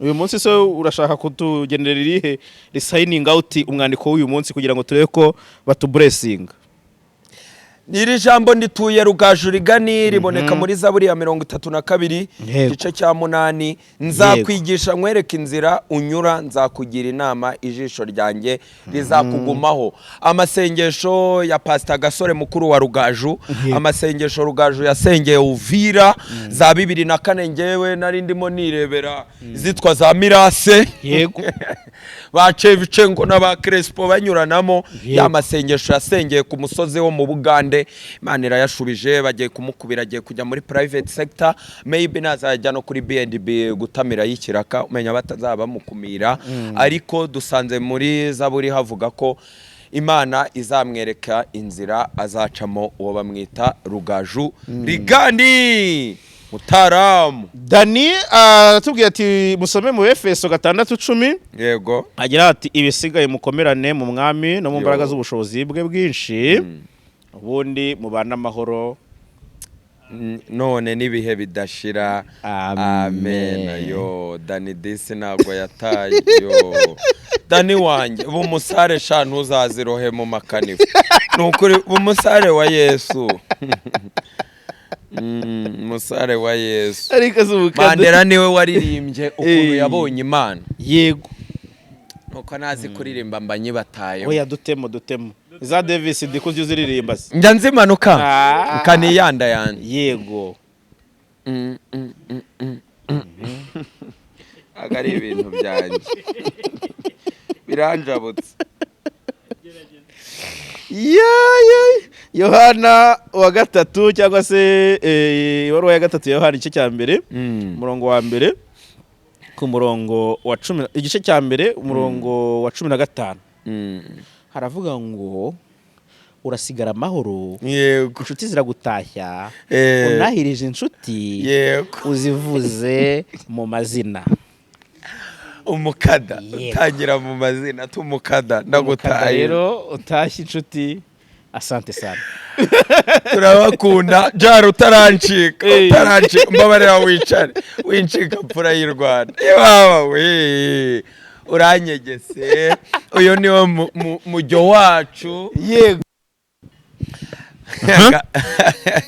Speaker 2: Uyu munsi se urashaka kutugenera irihe risigning out umwandiko w'uyu munsi kugira ngo turebe ko batublessinga?
Speaker 1: Iri jambo ndituye Rugaju Rigani, riboneka muri Zaburi ya 32, igice cya 8: "Nzakwigisha nkwereke inzira unyura, nzakugira inama, ijisho ryanjye rizakugumaho." Amasengesho ya Pasita Gasore mukuru wa Rugaju, amasengesho Rugaju yasengeye Uvira za 2004, ngewe nari ndimo nirebera izitwa za Mirase, ba Cevicengo n'aba Crespo banyuranamo. Ya masengesho yasengeye ku musozi wo mu Bugande, Imana irayashubije, bagiye kumukubira, agiye kujya muri private sector, maybe nazajya no kuri B&B gutamira y'ikiraka, umenya batazaba bamukumira. Ariko dusanze muri Zaburi havuga ko Imana izamwereka inzira azacamo. Uwo bamwita Rugaju Rigani Mutaramu.
Speaker 2: Dani aratubwiye ati musome mu Efeso 6:10. Agira ati: "Ibisigaye mukomerane mu Mwami no mu mbaraga z'ubushobozi bwe bwinshi, ubundi mubane amahoro."
Speaker 1: None n'ibihe bidashira.
Speaker 2: Amen.
Speaker 1: Amen. Yo Dani disi ntabwo yataye. Yo Dani wanjye, bumusare sha, ntuzazirohe mu makanifu, ni ukuri bumusare wa Yesu. Musare wa Yesu.
Speaker 2: Ariko si ubukana.
Speaker 1: Mandela niwe waririmbye ukuntu yabonye Imana. Nuko nazi kuririmba mba nyibatayeho.
Speaker 2: Oya, dutemo dutemo za Davis D ko uziririmba se.
Speaker 1: Njya nzimanuka
Speaker 2: Ah.
Speaker 1: nkaniyanda yanjye. Ntabwo ari ibintu byanjye, biranjabutse.
Speaker 2: Ya Yohana wa gatatu cyangwa se ibaruwa ya gatatu ya Yohana, igice cya mbere, umurongo wa mbere ku murongo wa 10, igice cya mbere umurongo wa 15, haravuga ngo: "Urasigara amahoro, inshuti ziragutashya, unahirije inshuti, uzivuze mu mazina."
Speaker 1: Umukada. Utangira mu mazina tumukada.
Speaker 2: Umukada.
Speaker 1: Ndagutaye.
Speaker 2: Rero utashye inshuti, asante sana.
Speaker 1: Turabakunda. Jara utarancika, utarancika, mbabarira wicare, wincika mfura y'u Rwanda. Iwawa we, uranyegese. Uyu niwo mujyo wacu.
Speaker 2: Yego,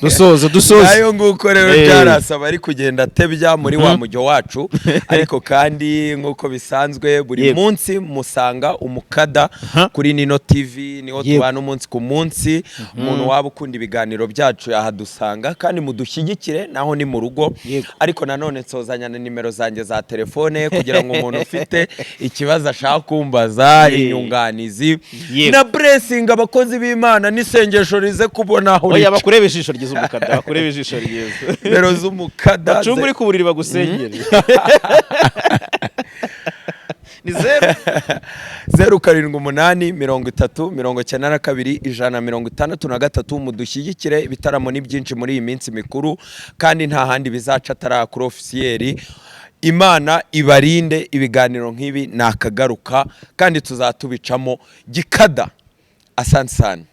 Speaker 2: dusoza dusoza.
Speaker 1: Ayo nguko rero, byarasaba ari kugenda atebya muri wa mujyo wacu. Ariko kandi nk'uko bisanzwe buri munsi musanga umukada kuri Nino TV, niho tubana umunsi ku munsi. Umuntu waba ukunda ibiganiro byacu yahadusanga, kandi mudushyigikire, naho ni mu rugo. Ariko nanone nsozanya na nimero zanjye za telefone kugira ngo umuntu ufite ikibazo ashaka kumbaza, inyunganizi na blessing, abakozi b'Imana n'isengesho rize kubona aho
Speaker 2: Oya,
Speaker 1: rica.
Speaker 2: bakurebe ijisho ryiza umukada, bakurebe ijisho ryiza.
Speaker 1: Nimero z'umukada
Speaker 2: Bacunga uri ku buriri bagusengere. Ni 0?
Speaker 1: 0783092163. Mudushyigikire, ibitaramo ni byinshi muri iyi minsi mikuru, kandi nta handi bizaca atari kuri officiel. Imana ibarinde. Ibiganiro nk'ibi nakagaruka kandi tuzatubicamo. Gikada, asante sana.